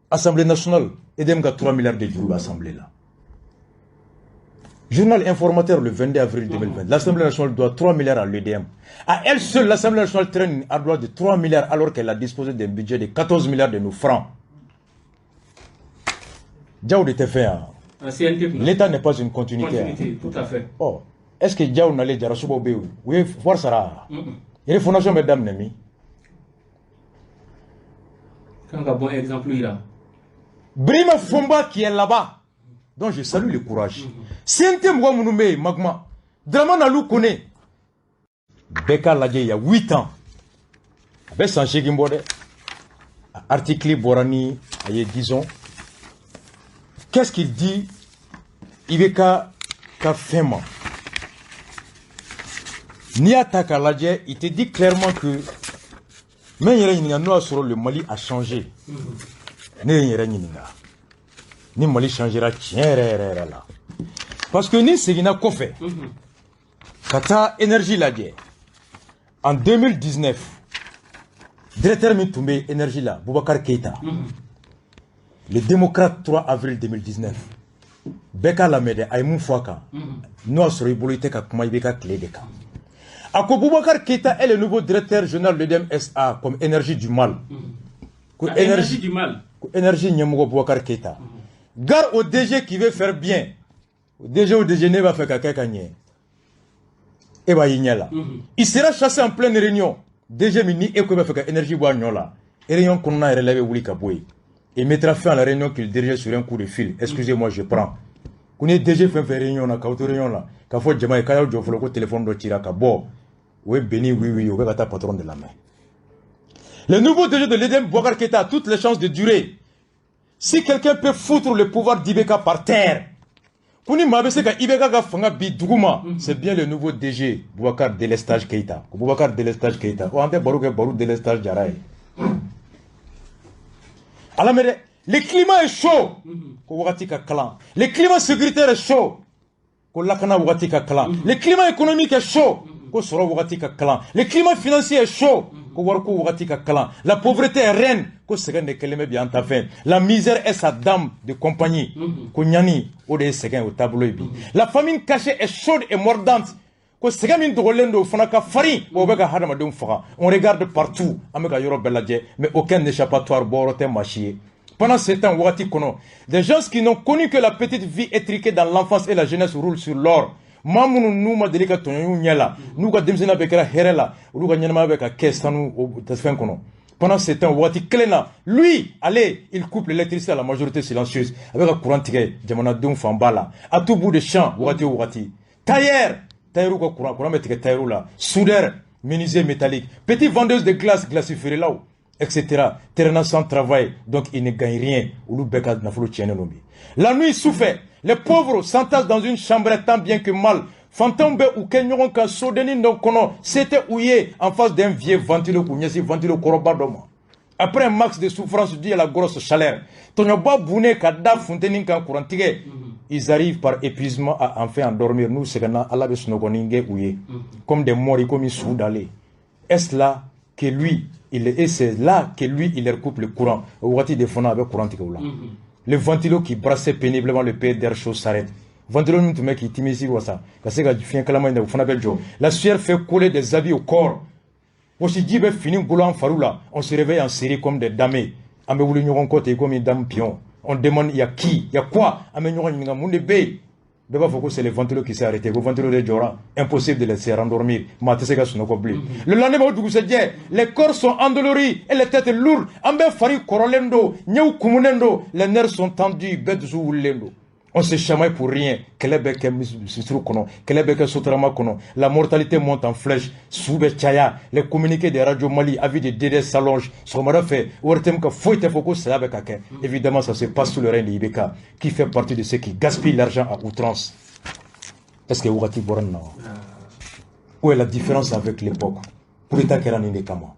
Assemblée nationale, EDM ka 3 milliards de juru bɛ Assemblée la. Journal informateur le 22 avril 2020. L'Assemblée nationale doit 3 milliards à l'EDM. À elle seule, l'Assemblée nationale traîne une ardoise de 3 milliards alors qu'elle a disposé d'un budget de 14 milliards de nos francs. Diaw de tɛ fɛn yan. CNT kunna. L'État n'est pas une continuité. Continuité, tout à fait. Oh, est-ce que Diaw nalen Jarasubaw bɛ yen? U ye wari sara? Refondation bɛ daminɛ min? Kan ka bon exemple yira. Brima Fomba qui est là-bas, donc je salue le courage. CNT mɔgɔ minnu bɛ yen, Magma, Dramane Alou Kone, bɛɛ k'a lajɛ il y a 8 ans, a bɛ san 8 bɔ dɛ. Article bɔra ni a ye, disons, qu'est-ce qu'il dit IBK ka fɛn ma? N'i y'a ta k'a lajɛ, il te dit clairement que n bɛ n yɛrɛ ɲininka n'o y'a sɔrɔ le Mali a changé. Ne ye n yɛrɛ ɲininka ni Mali changera tiɲɛ yɛrɛ yɛrɛ yɛrɛ la. Parce que ni seginna kɔfɛ ka taa énergie lajɛ en 2019, directeur min tun bɛ énergie la, Boubacar Keita, le démocrate 3 avril 2019, bɛɛ k'a lamɛn dɛ, a ye mun fɔ a kan n'o y'a sɔrɔ i bolo i tɛ ka kuma i bɛ ka tile de kan. A ko Boubacar Keita est le nouveau directeur général de l'EDM SA comme énergie du mal. Ko La énergie du mal. Ko énergie ɲɛmɔgɔ Boubacar Keita. Gare au DG qui veut faire bien. Au DG au DG ne b'a fɛ ka kɛ ka ɲɛ. E b'a y'i ɲɛ la. Il sera chassé en pleine réunion. DG min ni e ko i b'a fɛ ka énergie bɔ a ɲɔ la. Réunion kɔnɔna yɛrɛ la i bɛ wuli ka bɔ yen. Et mettra fin à la réunion qu'il dirigeait sur un coup de fil. Excusez-moi, je prends. Ko ni ye DG fɛn fɛn réunion na, k'aw to réunion la, k'a fɔ jama ye k'a y'aw jɔ fɔlɔ ko téléphone dɔ cira ka bɔ. O ye Beni oui oui, o bɛ ka taa patron de lamɛn. Le nouveau DG de l'EDM, Boubacar Keita, a toutes les chances de durer. Si quelqu'un peut foutre le pouvoir d'IBK par terre, ko ni maa bɛ se ka IBK ka fanga bi duguma, c'est bien le nouveau DG, Boubacar Délestage Keita. Ko Boubacar Délestage Keita. O an tɛ baro kɛ baro Délestage Jara ye. Ala mɛ dɛ, le climat est chaud. Ko wagati ka kalan. Le climat sécuritaire est chaud. Ko lakana wagati ka kalan. Le climat économique est chaud. Ko sɔrɔ wagati ka kalan. Le climat financier est chaud. Ko wariko wagati ka kalan. La pauvreté est reine. Ko sɛgɛn de kɛlen bɛ bi an ta fɛn. La misère est sa dame de compagnie. Ko ɲani o de ye sɛgɛn o taabolo ye bi. La famine cachée est chaude et mordante. Ko sɛgɛn min dogolen don fana ka farin, o bɛ ka hadamadenw faga. On regarde partout, an bɛ ka yɔrɔ bɛɛ lajɛ, mais aucun échappatoire, bɔyɔrɔ tɛ maa si ye. Pendant ce temps, wagati kɔnɔ, des gens qui n'ont connu que la petite vie étriquée dans l'enfance et la jeunesse roulent sur l'or. Maa minnu n'u ma deli ka tɔɲɔɲu ɲɛ la, n'u ka denmisɛnninya bɛɛ kɛra hɛrɛ la, olu ka ɲɛnamaya bɛ ka kɛ sanu o fɛn kɔnɔ. Pendant ce temps, wagati kelen na, lui, ale, il coupe l'électricité à la majorité silencieuse. A bɛ ka courant tigɛ jamanadenw fanba la. À tout bout de champ, wagati o wagati. Tailleur, tailleur ka courant, courant bɛ tigɛ tailleur la. Soudeur, menuisier métallique, petit vendeuse de glace, glace feerelaw, etc. Traînant sans travail, donc ils ne gagnent rien. Olu bɛɛ ka nafolo tiɲɛnen don bi. La nuit sufɛ, les pauvres s'entassent dans une chambre tant bien que mal. Fantanw bɛ u kɛ ɲɔgɔn kan sodennin dɔ kɔnɔ, se tɛ u ye, en face d'un vieux ventilo, k'u ɲɛsin ventilo kɔrɔba dɔ ma. Après un max de souffrance due à la grosse chaleur, tɔɲɔba bunnen ka da funteni kan kurantigɛ, ils arrivent par épuisement à enfin endormir. N'u sɛgɛnna, Ala bɛ sunɔgɔnin kɛ u ye. Comme des morts, komi su dalen. Est-ce là que lui, il est, et c'est là que lui, il leur coupe le courant. O wagati de fana a bɛ courant tigɛ u la. Le ventilo qui brassait péniblement le pays d'air chaud s'arrête. Ventilo min tun bɛ k'i timisi wasa ka se ka fiɲɛ kalaman in da, o fana bɛ jɔ. La sueur fait coller des habits au corps. Wɔsiji bɛ fini golo an fariw la. On se réveille en série comme des damnés. An bɛ wuli ɲɔgɔn kɔ ten komi dame pion. On demande, il y a qui, il y a quoi? An bɛ ɲɔgɔn ɲininka mun de bɛ yen. Bɛɛ b'a fɔ ko c'est le ventilo qui s'est arrêté, ko ventilo de jɔra. Impossible de laisser rendormir, maa tɛ se ka sunɔgɔ bilen. Le lendemain, o dugusɛjɛ, les corps sont endoloris et les têtes lourdes. An bɛɛ fari kɔrɔlen don, ɲɛw kumunen don, les nerfs sont tendus, bɛɛ dusu wulilen don. On se chamaille pour rien. Kɛlɛ bɛ kɛ misiriw kɔnɔ, kɛlɛ bɛ kɛ sotarama kɔnɔ. La mortalité monte en flèche. Su bɛ caya. Les communiqués des radios Mali, avis de DDS s'allongent. Sɔgɔmada fɛ, ORTM ka foyi tɛ fɔ ko saya bɛ ka kɛ. Évidemment, ça se passe sous le règne de IBK, qui fait partie de ceux qui gaspillent l'argent à outrance. Est-ce que wagati bɔra nin na wa? Où est la différence avec l'époque? Coup d'état kɛra nin de kama.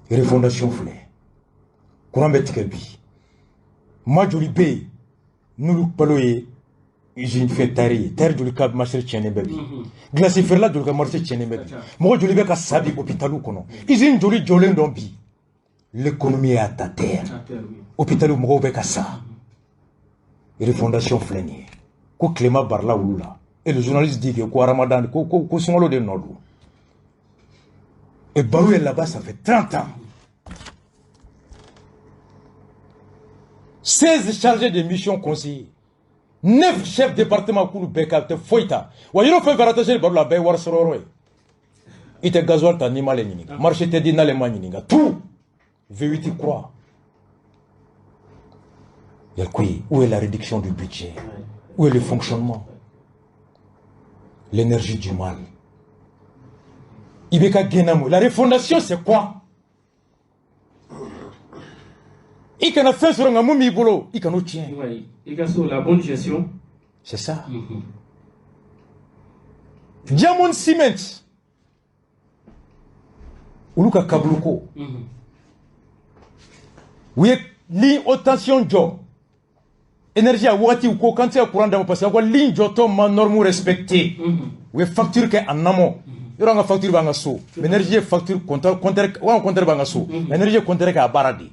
Refondation filɛ. Courant bɛ tigɛ bi. Ma joli bɛ yen n'olu balo ye usine fɛn tailleur ye, tailleur joli ka marché tiɲɛnen bɛ bi, glace feerela joli ka marché tiɲɛnen bɛ bi, mɔgɔ joli bɛ ka sa bi hôpital kɔnɔ, usine joli jɔlen dɔn bi. L'économie est à terre, hôpital mɔgɔw bɛ ka sa. Refondation filɛ nin ye ko tilema barila olu la, et le journaliste dit que ko Ramadan ko sunkalo de nɔ don. Et Barou est là-bas, ça fait 30 ans. 16 chargés de mission conseillers, 9 chefs département k'olu bɛɛ ka tɛ foyi ta wa yɔrɔ fɛn fɛn rattaché Barou la, a bɛɛ ye wari sɔrɔ yɔrɔ ye. I tɛ gasoil ta n'i m'ale ɲininka, marché tɛ di n'ale ma ɲininka, tout V8 croix. Koyi, où est la réduction du budget? Où est le fonctionnement? L'énergie du mal. IBK gɛnna. La refondation, c'est quoi? I kana fɛn sɔrɔ nka mun b'i bolo, i kan'o tiɲɛ. Oui, i ka so la bonne gestion. C'est ça. Diamond Cement, olu ka kabulu ko. U ye ligne haute tension jɔ. Énergie a wagati u ko k'an tɛ se ka courant d'a ma parce que aw ka ligne jɔtɔ ma norme respecté. U ye facture kɛ en amont. Yɔrɔ an ka facture b'an ka so. Mais énergie ye facture compteur compteur, wa compteur b'an ka so. Mais énergie ye compteur kɛ a baara de.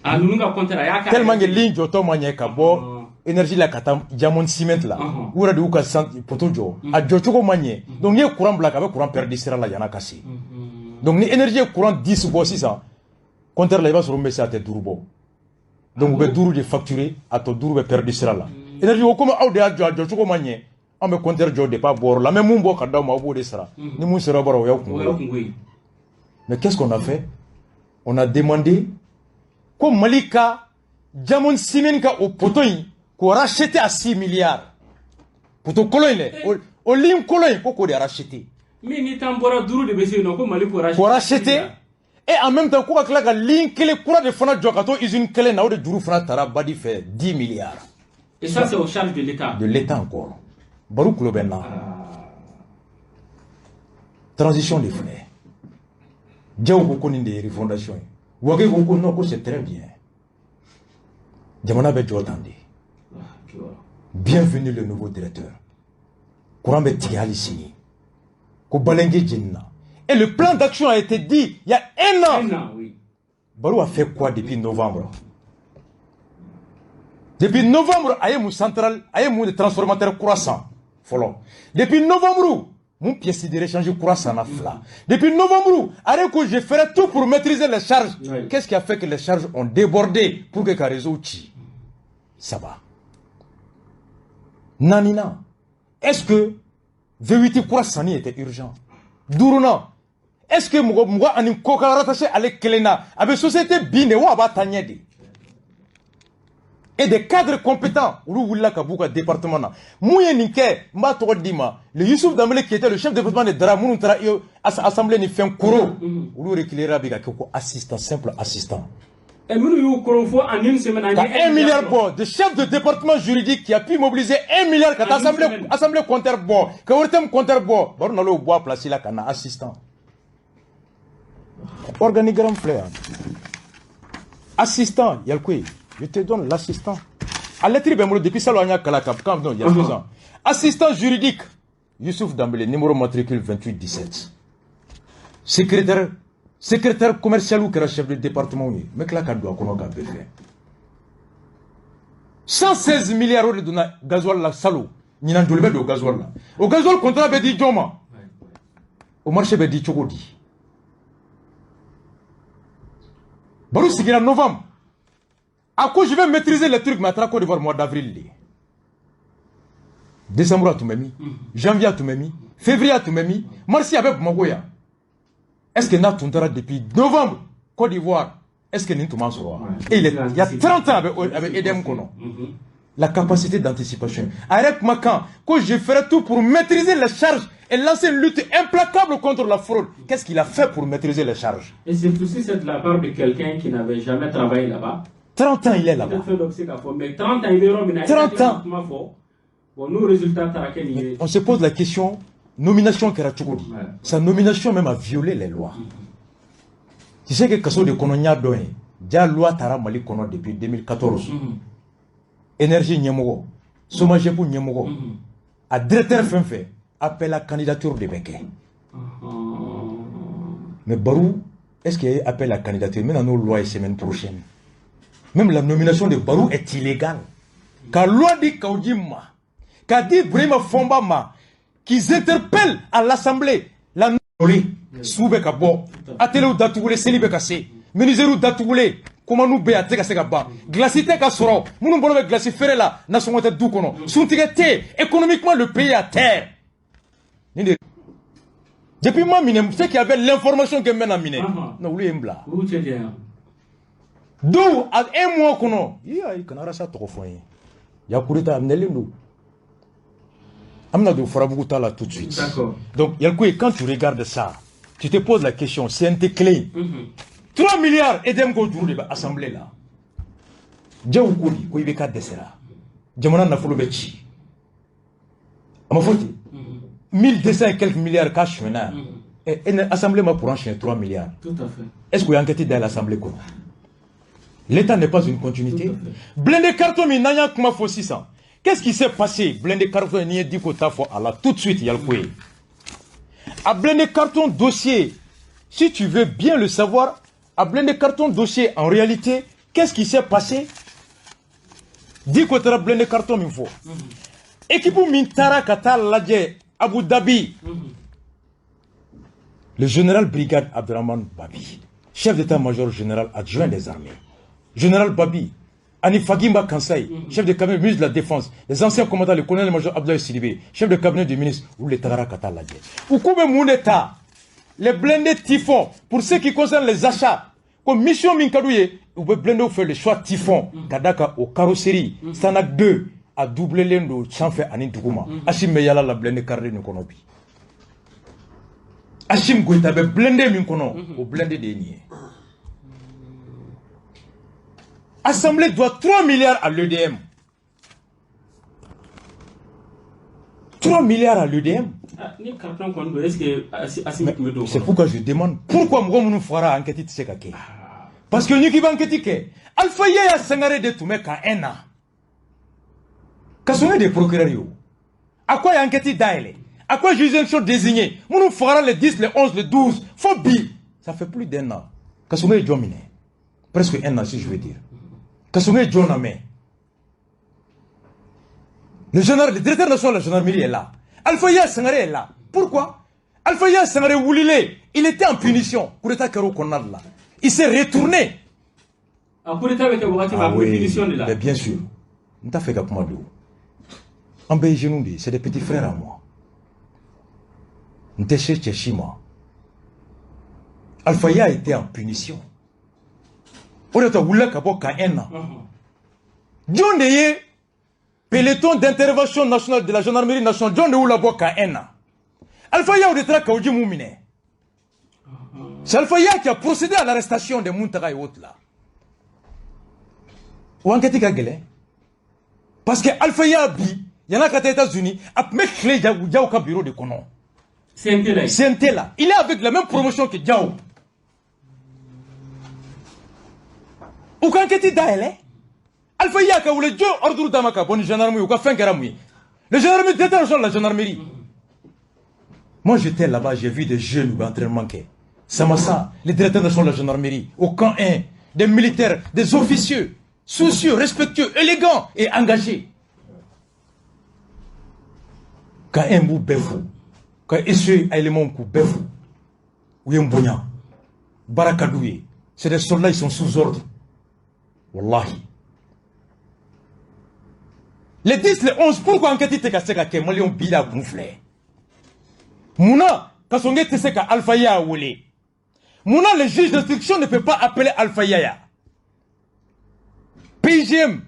A ninnu ka compteur a y'a kɛ. Tellement que ligne jɔtɔ ma ɲɛ ka bɔ énergie la ka taa Diamond Cement la. U yɛrɛ de y'u ka poteau jɔ. A jɔcogo ma ɲɛ. Donc n'i ye courant bila a bɛ courant perdu sira la yan'a ka se. Donc ni énergie ye courant 10 bɔ sisan, compteur la i b'a sɔrɔ min bɛ se a tɛ 5 bɔ. Donc u bɛ 5 de facturer, a tɔ 5 bɛ perdu sira la. Énergie ko komi aw de y'a jɔ, a jɔcogo ma ɲɛ, anw bɛ compteur jɔ depuis a bɔyɔrɔ la. An bɛ mun bɔ ka d'aw ma, aw b'o de sara. Ni mun sera bɔra, o y'aw kungo ye. Mais qu'est-ce qu'on a fait? On a demandé ko Mali ka Diamond Cement ka o poteau in k'o racheter à 6 milliards. Poteau kolon in dɛ, o ligne kolon in ko k'o de racheter. Min ni tan bɔra 5 de bɛ se yen nɔ ko Mali k'o racheter. K'o racheter et en même temps ko ka tila ka ligne kelen kura de fana jɔ ka to usine kelen na, o de juru fana taara Badi fɛ 10 milliards. Et ça c'est aux charges de l'État. De l'État encore. Barou kulo bɛ n na. Transition de filɛ. Diaw ko ko nin de ye refondation ye. Wage ko ko non, ko c'est très bien. Jamana bɛ jɔ tan de. Bienvenue le nouveau directeur. Courant bɛ tigɛ hali sini. Ko Balenke jenina. Et le plan d'action a été dit il y a un an. Un an, oui. Barou a fait quoi depuis novembre? Depuis novembre, il y a un central, il y a un transformateur croissant. Depuis novembre, mon pièce de rechange croissant a fla. Depuis novembre, je ferai tout pour maîtriser les charges. Oui. Qu'est-ce qui a fait que les charges ont débordé pour que le réseau tue? Ça va. Nanina, est-ce que V8 croissant était urgent? Dourouna, est-ce que moi, je suis rattaché à l'Ekelena, avec société bine ou abatanyedi? Et des cadres compétents, ou la Kabouka département. Mouye Ninke, Matoro Dima, le Youssouf Dambélé qui était le chef de département de Dra, Mounou assemblée ni fin Koro, ou reculera Bigakoko, assistant, simple assistant. Et nous, en une semaine, 1 milliard bon, de chef de département juridique qui a pu mobiliser 1 milliard quand assemblée compteur bon, quand Ortem compteur bon, bon, on a le bois placé là, qu'on a assistant. Organigramme flair. Assistant, Yalkoué, je te donne l'assistant. À lettre depuis ça, il y a 2 ans. Assistant juridique, Youssouf Dambélé, numéro matricule 2817. Secrétaire commercial ou chef de département, mais là, doit faire. 116 milliards de gasoil la salaud. Ni nan jolbe do gasoil la. Au gasoil contrat be di joma. Au marché be di chogodi. Barou sigira novembre. À quoi je vais maîtriser les trucs, mais à Côte d'Ivoire, mois d'avril. Décembre à tout même, janvier à tout même, février à tout même, mars avec Magoya. Est-ce que n'a tontara depuis novembre, Côte d'Ivoire, est-ce que nous sommes Et il y a 30 ans avec Edem Kono. La capacité d'anticipation. Arrête Makan, que je ferai tout pour maîtriser les charges et lancer une lutte implacable contre la fraude. Qu'est-ce qu'il a fait pour maîtriser les charges? Et c'est aussi c'est de la part de quelqu'un qui n'avait jamais travaillé là-bas. 30 ans, il est là-bas. Mais 30 ans, il est 30 ans. Bon, nous, résultat, on se pose la question, nomination Kerachoudi. Sa nomination même a violé les lois. Tu sais que Kasso de Kononia Doyen, déjà loi Tara Mali Kono depuis 2014. Énergie Nyemogo, Somajepu Nyemogo, a directeur fin fait, appel à candidature de Beke. Mais Barou, est-ce qu'il y a appel à candidature? Même dans nos lois semaine prochaine. Même la nomination de Barou est illégale. Car loi dit Kaoudjima, qu'a dit Brahima Fomba, qu'ils interpellent à l'Assemblée la Soube Kabo, Atélé ou Datoulé, Selibe Kassé, Menizerou Datoulé, comment nous béate Kassé Kaba, Glacité Kassoro, Mounou Bono Glaci Ferrela, Nation Tête Doukono, Sountigate, économiquement le pays à terre. Depuis moi, c'est qu'il y avait l'information que mène à Miné. Non, vous voulez d'où à un mois qu'on a, il y a un il y a couru à Amnelindou. Amna de Farabougouta là tout de suite. Donc, Yalkoué, quand tu regardes ça, tu te poses la question, CNT clé. 3 milliards et dem go djourou assemblée là. Djaou Kouli, ko ibeka desera. Djamana nafolo bechi. Amafoti. 1200 et quelques milliards cash maintenant. Et l'assemblée m'a pour enchaîner 3 milliards. Tout à fait. Est-ce qu'il y a enquête dans l'assemblée quoi? L'État n'est pas une continuité. Blindé carton, mais n'a pas 600. Qu'est-ce qui s'est passé? Blindé carton, il n'y a dit qu'au tafo à la tout de suite, il y a le coué. À blindé carton dossier, si tu veux bien le savoir, à blindé carton dossier, en réalité, qu'est-ce qui s'est passé? Dit qu'au tara blindé carton, il faut. Équipe Mintara Kata Ladje, Abu Dhabi. Le général brigade Abdraman Babi, chef d'état-major général adjoint des armées. Général Babi, Ani Fagimba Kansai, chef de cabinet ministre de la Défense, les anciens commandants, le colonel-major Abdoulaye Sidibé, chef de cabinet du ministre, ou les Tagara Kata Ladje. Ou comme mon état, les blindés Typhon, pour ce qui concerne les achats, comme mission Minkadouye, ou les blindés fait le choix Typhon, Kadaka au carrosserie, Sanak 2, a doublé l'endo, sans faire Ani Dougouma. Achim Meyala la blindé carré Nkonobi. Achim Goïta, blindé Minkono, au blindé des. Assemblée doit 3 milliards à l'EDM. 3 milliards à l'EDM. C'est pourquoi je demande pourquoi nous fera enquête de Sekake. Parce que nous qui va enquêter, Alpha Yaya Sangare de Toumé ka un an. Kasone des procureurs yo. À quoi enquête d'Aile? À quoi juge d'instruction désigné? Minnu fagara le 10, le 11, le 12 fo bi, ça fait plus d'un an. Kassogué ye jɔn minɛ? Presque un an, si je veux dire. Kassogué ye jɔn lamɛn? Le général, le directeur national de la gendarmerie est là. Alpha Ya Sangaré est là. Pourquoi? Alpha Ya Sangaré wulilen, il était en punition. Coup d'état kɛra o kɔnɔna de la. Il s'est retourné. A coup d'état bɛ kɛ wagati min, a tun bɛ punition de la. Mais bien sûr. N t'a fɛ ka kuma don. An bɛɛ ye jeunes de ye, c'est des petits frères à moi. N tɛ se cɛ si ma. Alpha Ya était en punition. O de to a wulila ka bɔ camp 1 na. Jɔn de ye peloton d'intervention nationale de la gendarmerie nationale, jɔn de y'u labɔ camp 1 na? Alpha Ya de taara Kaou Djim minɛ. C'est Alpha Ya qui a procédé à l'arrestation de Mountaga et autres là. O enquête ka gɛlɛn. Parce que Alpha Ya bi, yan'a ka taa États-Unis, a tun bɛ tile Diaw ka bureau de kɔnɔ. CNT la yen. CNT là. Il est avec la même promotion que Diaw. U ka enquête dayɛlɛ. Alpha Ya ka wele, jɔn ordre d'a ma ka bɔ ni gendarme ye, u ka fɛn kɛra mun ye? Le gendarmerie, directeur national de la gendarmerie. Moi, j'étais là-bas, j'ai vu des jeunes ou entraînement kɛ. Samassa, le directeur national de la gendarmerie, au camp 1, des militaires, des officiers, soucieux, respectueux, élégants et engagés. Camp 1 b'u bɛɛ fo, ka SE éléments k'u bɛɛ fo, u ye n bonya, baara ka d'u ye. C'est des soldats, ils sont sous ordre. Wallahi. Les 10, les 11, pourquoi enquête tɛ ka se ka kɛ? Maliyɛnw bi la kun filɛ. Munna Kassogué tɛ se ka Alpha Ya wele? Munna le juge d'instruction ne peut pas appeler Alpha Yaya? PGM,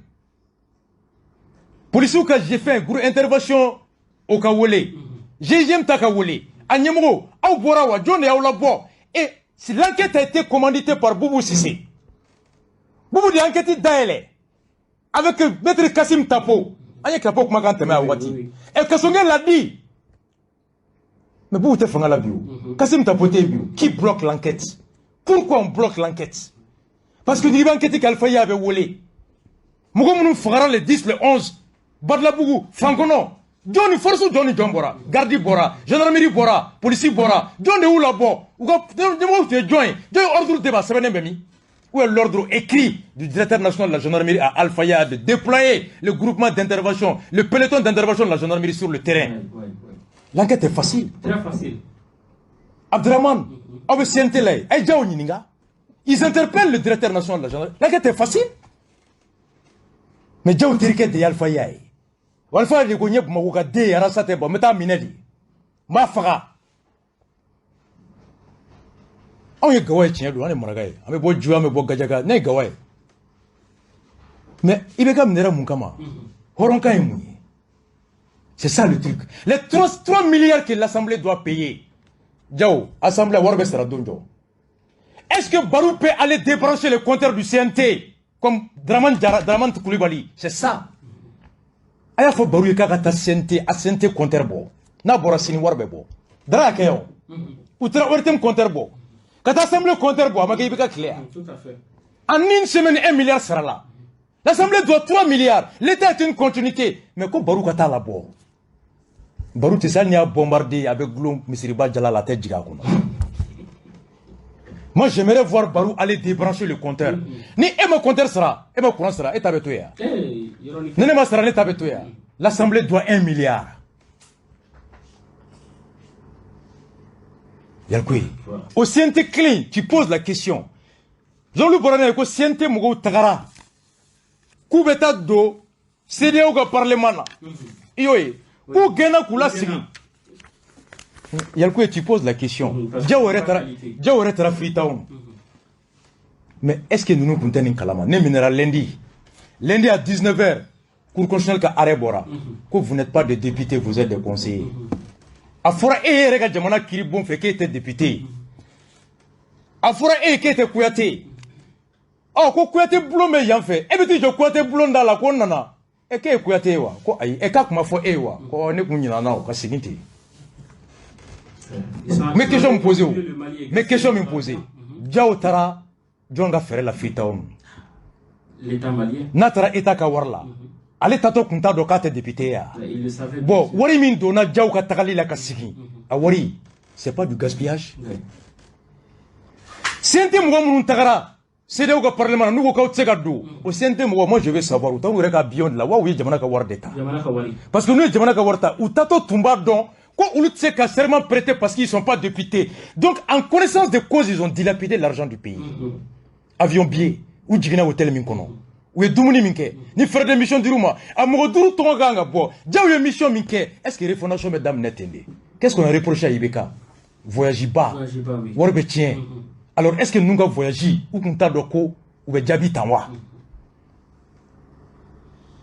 policiers ka j'ai fait un gros intervention au ka wele. GGM ta ka wele. A ɲɛmɔgɔ, aw bɔra wa? Jɔn de y'aw labɔ? Et si l'enquête a été commanditée par Boubou Cissé, Boubou de enquête dayɛlɛ avec maître Kassim Tapo. An ye Tapo kumakan tɛmɛ a waati. Et Kassogué l'a dit. Mais Boubou tɛ fanga la bi o. Kassim Tapo tɛ bi o. Qui bloque l'enquête? Pourquoi on bloque l'enquête? Parce que n'i bɛ enquête kɛ, Alpha Ya bɛ wele. Mɔgɔ minnu fagara le 10, le 11, Badalabugu, Fankɔnɔ, jɔn ni force, jɔn ni jɔn bɔra? Garde bɔra, gendarmerie bɔra, polisi bɔra. Jɔn de y'u labɔ? U ka ɲɛmɔgɔw tun ye jɔn ye? Jɔn ye ordre d'e ma? Sɛbɛnnen bɛ min? Où est l'ordre écrit du directeur national de la gendarmerie à Alpha Ya de déployer le groupement d'intervention, le peloton d'intervention de la gendarmerie sur le terrain? L'enquête est facile. Très facile. Abdraman, aw bɛ CNT la yen, a ye Diaw ɲininka. Ils interpellent le directeur national de la gendarmerie. L'enquête est facile. Mais Diaw terikɛ de ye Alpha Ya ye. Alpha de ko n ye Bamakɔ ka den ye, arasa tɛ bɔ, n bɛ taa minɛ de. N b'a faga. Anw ye Gawo ye, tiɲɛ don, an ye maraka ye. An bɛ bɔ Juya, an bɛ bɔ Gajaga, ne ye Gawa ye. Mais i bɛ ka minɛ mun kama? Hɔrɔnkan ye mun ye? C'est ça le truc. Les 3 milliards que l'Assemblée doit payer. Diaw, Assemblée wari bɛ sara don jɔ. Est-ce que Barou peut aller débrancher le compteur du CNT comme Draman Diarra, Draman Koulibaly? C'est ça. A y'a fɔ Barou ye k'a ka taa CNT, a CNT compteur bɔ. N'a bɔra sini, wari bɛ bɔ. Dara y'a kɛ o. U taara ORTM compteur bɔ. Ka taa Assemblée compteur bɔ, a ma kɛ i bɛ ka tile yan. Tout à fait. En une semaine, 1 milliard sera là. L'Assemblée doit 3 milliards. L'État est une continuité. Mais ko Barou ka taa la bɔ. Barou tɛ se, hali n'i y'a bombardé, a bɛ gulon misiriba jala la, a tɛ jigin a kɔnɔ. Moi, j'aimerais voir Barou aller débrancher le compteur. Ni e ma compteur sara, e ma courant sara, e ta bɛ to yan. Ni ne ma sara, ne ta bɛ to yan. L'Assemblée doit 1 milliard. Yalkoui. Au CNT clean, tu poses la question. Jean-Louis Borane ko CNT mɔgɔw tagara k'u bɛ taa don CEDEAO ka parlement na. I y'o ye. K'u gɛnna k'u lasigi. Yalkoui, tu poses la question. Diaw yɛrɛ taara Freetown. Mais est-ce que ninnu tun tɛ nin kalama? Ne minɛra lundi. Lundi à 19h, Cour constitutionnelle ka arrêt bɔra. Ko vous n'êtes pas des députés, vous êtes des conseillers. A fɔra e yɛrɛ ka jamana kiiri bon fɛ k'e tɛ député ye. A fɔra e ye k'e tɛ Kuyate ye. Ɔ ko Kuyate bulon bɛ yan fɛ, e bɛ t'i jɔ Kuyate bulon da la ko n nana. E k'e ye Kuyate ye wa? Ko ayi, e k'a kuma fɔ e ye wa? Ko ne kun ɲinana o ka segin ten. N bɛ question min posé o, n bɛ question min posé. Diaw taara jɔn ka fɛɛrɛ la Freetown? L'État malien. N'a taara État ka wari la. Ale tatɔ kun t'a dɔn k'a tɛ député ya. Il le savait. Bon, wari min donna Diaw ka tagali la ka segin, a wari, c'est pas du gaspillage. CNT mɔgɔ minnu tagara CEDEAO ka parlement na, n'u ko k'aw tɛ se ka don o CNT mɔgɔ, moi je veux savoir, u t'anw yɛrɛ ka avion de la wa, u ye jamana ka wari de ta? Jamana ka wari. Parce que n'u ye jamana ka wari ta, u tatɔ tun b'a dɔn ko olu tɛ se ka serment prêter parce qu'ils sont pas députés. Donc en connaissance de cause, ils ont dilapidé l'argent du pays. Avion billet, u jiginna hôtel min kɔnɔ, u ye dumuni min kɛ, ni frais de mission dir'u ma, a mɔgɔ 5 tɔgɔ kan ka bɔ. Diaw ye mission min kɛ, est ce que refondation bɛ daminɛ ten de? Qu'est ce qu'on a reproché à IBK? Voyage ba, wari bɛ tiɲɛ. Alors est ce que ninnu ka voyage, u kun t'a dɔn ko u bɛ jaabi tan wa?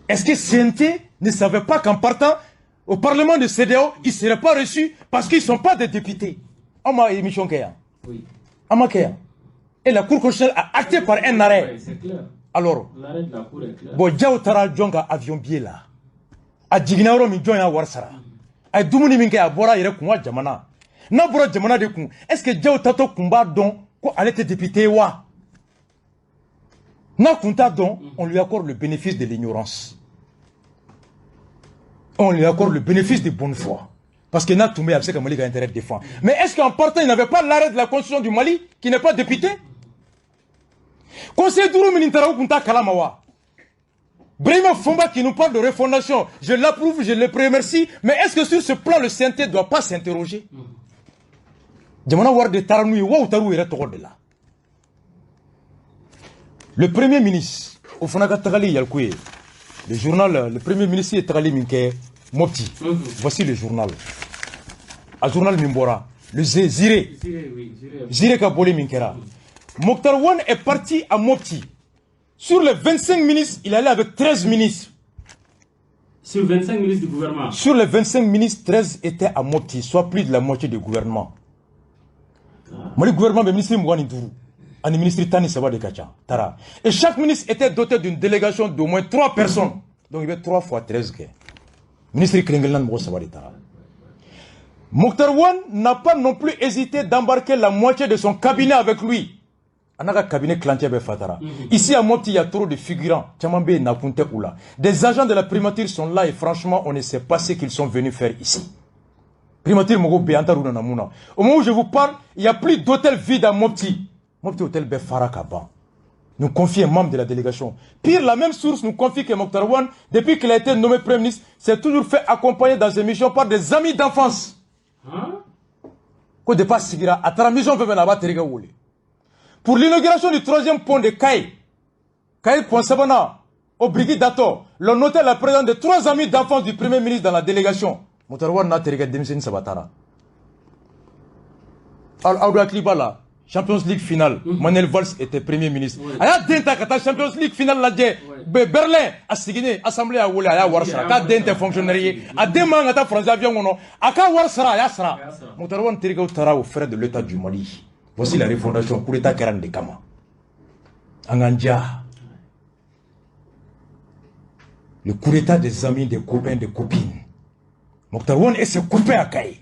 Est ce que CNT ne savait pas qu'en partant au parlement de CEDEAO, ils ne seraient pas reçus parce qu'ils ne sont pas des députés? An ma émission kɛ yan, an ma kɛ yan. Et la Cour constitutionnelle a acté par un arrêt. C'est clair. Alors, l'arrêt de la Cour est clair. Bon, Diaw taara jɔn ka avion billet la? A jiginna yɔrɔ min, jɔn y'a wari sara? A ye dumuni min kɛ, a bɔra a yɛrɛ kun wa jamana? N'a bɔra jamana de kun, est ce que Diaw tatɔ kun b'a dɔn ko ale tɛ député ye wa? N'a kun t'a dɔn, on lui accorde le bénéfice de l'ignorance, on lui accorde le bénéfice de bonne foi. Parce que n'a tun bɛ yen, a bɛ se ka Mali ka intérêt défendre. Mais est-ce qu'en partant, il n'avait pas l'arrêt de la constitution du Mali qui n'est pas député? Conseil duuru min taara, u kun t'a kalama wa? Brahima Fomba qui nous parle de refondation, je l'approuve, je le remercie, mais est-ce que sur ce plan, le CNT ne doit pas s'interroger? Jamana wari de taara n'u ye wa, u taara u yɛrɛ tɔgɔ de la? Le premier ministre, o fana ka tagali yaliku ye. Le journal, le premier ministre ye tagali min kɛ Mopti. Voici le journal. A journal min bɔra, le Ziré. Ziré ka bɔli min kɛra. Moctar Ouane est parti à Mopti. Sur les 25 ministres, il allait avec 13 ministres. Sur 25 ministres du gouvernement. Sur les 25 ministres, 13 étaient à Mopti, soit plus de la moitié du gouvernement. Mali gouvernement bɛ ministre 25 ani ministre 13 de ka ca taara. Et chaque ministre était doté d'une délégation d'au moins 3 personnes. Donc il y avait 3 fois 13 kɛ. Ministre kelen kelenna ni mɔgɔ 3 de taara. Moctar Ouane n'a pas non plus hésité d'embarquer la moitié de son cabinet avec lui. A n'a ka cabinet tilancɛ bɛɛ fa taara. Ici à Mopti, il y a trop de figurants. Caman bɛ yen, nakun tɛ u la. Des agents de la primature sont là et franchement, on ne sait pas ce qu'ils sont venus faire ici. Primature mɔgɔw bɛ yen, an t'a dɔn u nana mun na. Au moment où je vous parle, il n'y a plus d'hôtel vide à Mopti. Mopti hôtel bɛɛ fara ka ban. Nous confie un membre de la délégation. Pire, la même source nous confie que Moctar Ouane, depuis qu'il a été nommé Premier ministre, s'est toujours fait accompagner dans ses missions par des amis d'enfance. Hein? Ko depuis a sigira, a taara mission fɛn fɛn na, a b'a terikɛ wele. Pour l'inauguration du troisième pont de Kayes, Kayes pont sabanan, au Brigui Dato, l'on notait la présence de trois amis d'enfance du Premier ministre dans la délégation. Moctar Ouane n'a terikɛ denmisɛnnin saba taara. Aw hakili b'a la, Champions League finale, Manuel Valls était Premier ministre. A y'a den ta ka taa Champions League finale lajɛ Berlin, a sigilen assemblée y'a wele, a y'a wari sara k'a den tɛ fonctionnaire ye, a den man ka taa français avion kɔnɔ, a k'a wari sara, a y'a sara. Moctar Ouane terikɛw taara aux frais de l'État du Mali. Voici la refondation, coup d'État kɛra nin de kama. An k'an diya. Le coup d'État des amis, des copains, des copines. Moctar Ouane et ses copains à Kayes.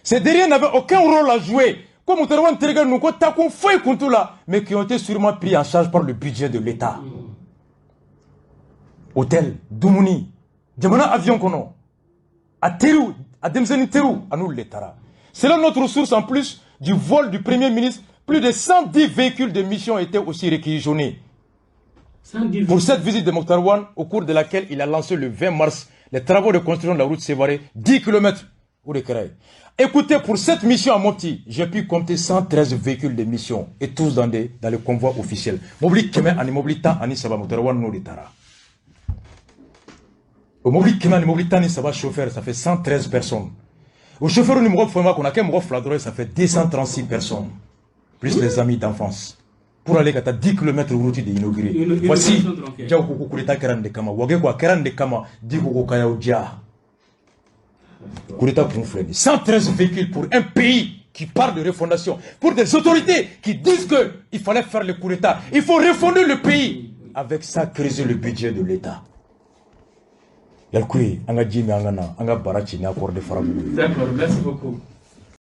Ces derniers n'avaient aucun rôle à jouer. Comme Moctar Ouane terikɛ ninnu ko takun foyi kun t'u la, mais qui ont été sûrement pris en charge par le budget de l'État. Hôtel, dumuni, jamana avion kɔnɔ, a teriw, a denmisɛnnin teriw, a n'olu de taara. Selon notre source, en plus du vol du Premier ministre, plus de 110 véhicules de mission étaient aussi réquisitionnés. 110. Pour cette visite de Moctar Ouane, au cours de laquelle il a lancé le 20 mars les travaux de construction de la route Sévaré, 10 km au de Kɛrɛ. Écoutez, pour cette mission à Mopti, j'ai pu compter 113 véhicules de mission et tous dans le convoi officiel. Mobili 100 ani mobili 13, Moctar Ouane n'o de taara. O mobili 100 ani mobili 13 chauffeur, ça fait 113 personnes. O chauffeur ni mɔgɔ fɛn b'a kɔnɔ, a kɛ mɔgɔ fila dɔrɔn ye, ça fait 236 personnes. Plus les amis d'enfance. Pour aller ka taa 10 km route de inaugurer. Voici, Inauguration dɔrɔn kɛ. Diaw ko ko coup d'État kɛra nin de kama. Wage ko a kɛra nin de kama. Diko ko k'a y'aw diya. Coup d'État kun filɛ nin ye. 113 véhicules pour un pays qui parle de refondation, pour des autorités qui disent que il fallait faire le coup d'État, il faut refonder le pays. Avec ça, creuser le budget de l'État. Yalcouyé, an ka ji min, an ka na, an ka bara ci ni accord de Farabougou ye. D'accord, merci beaucoup.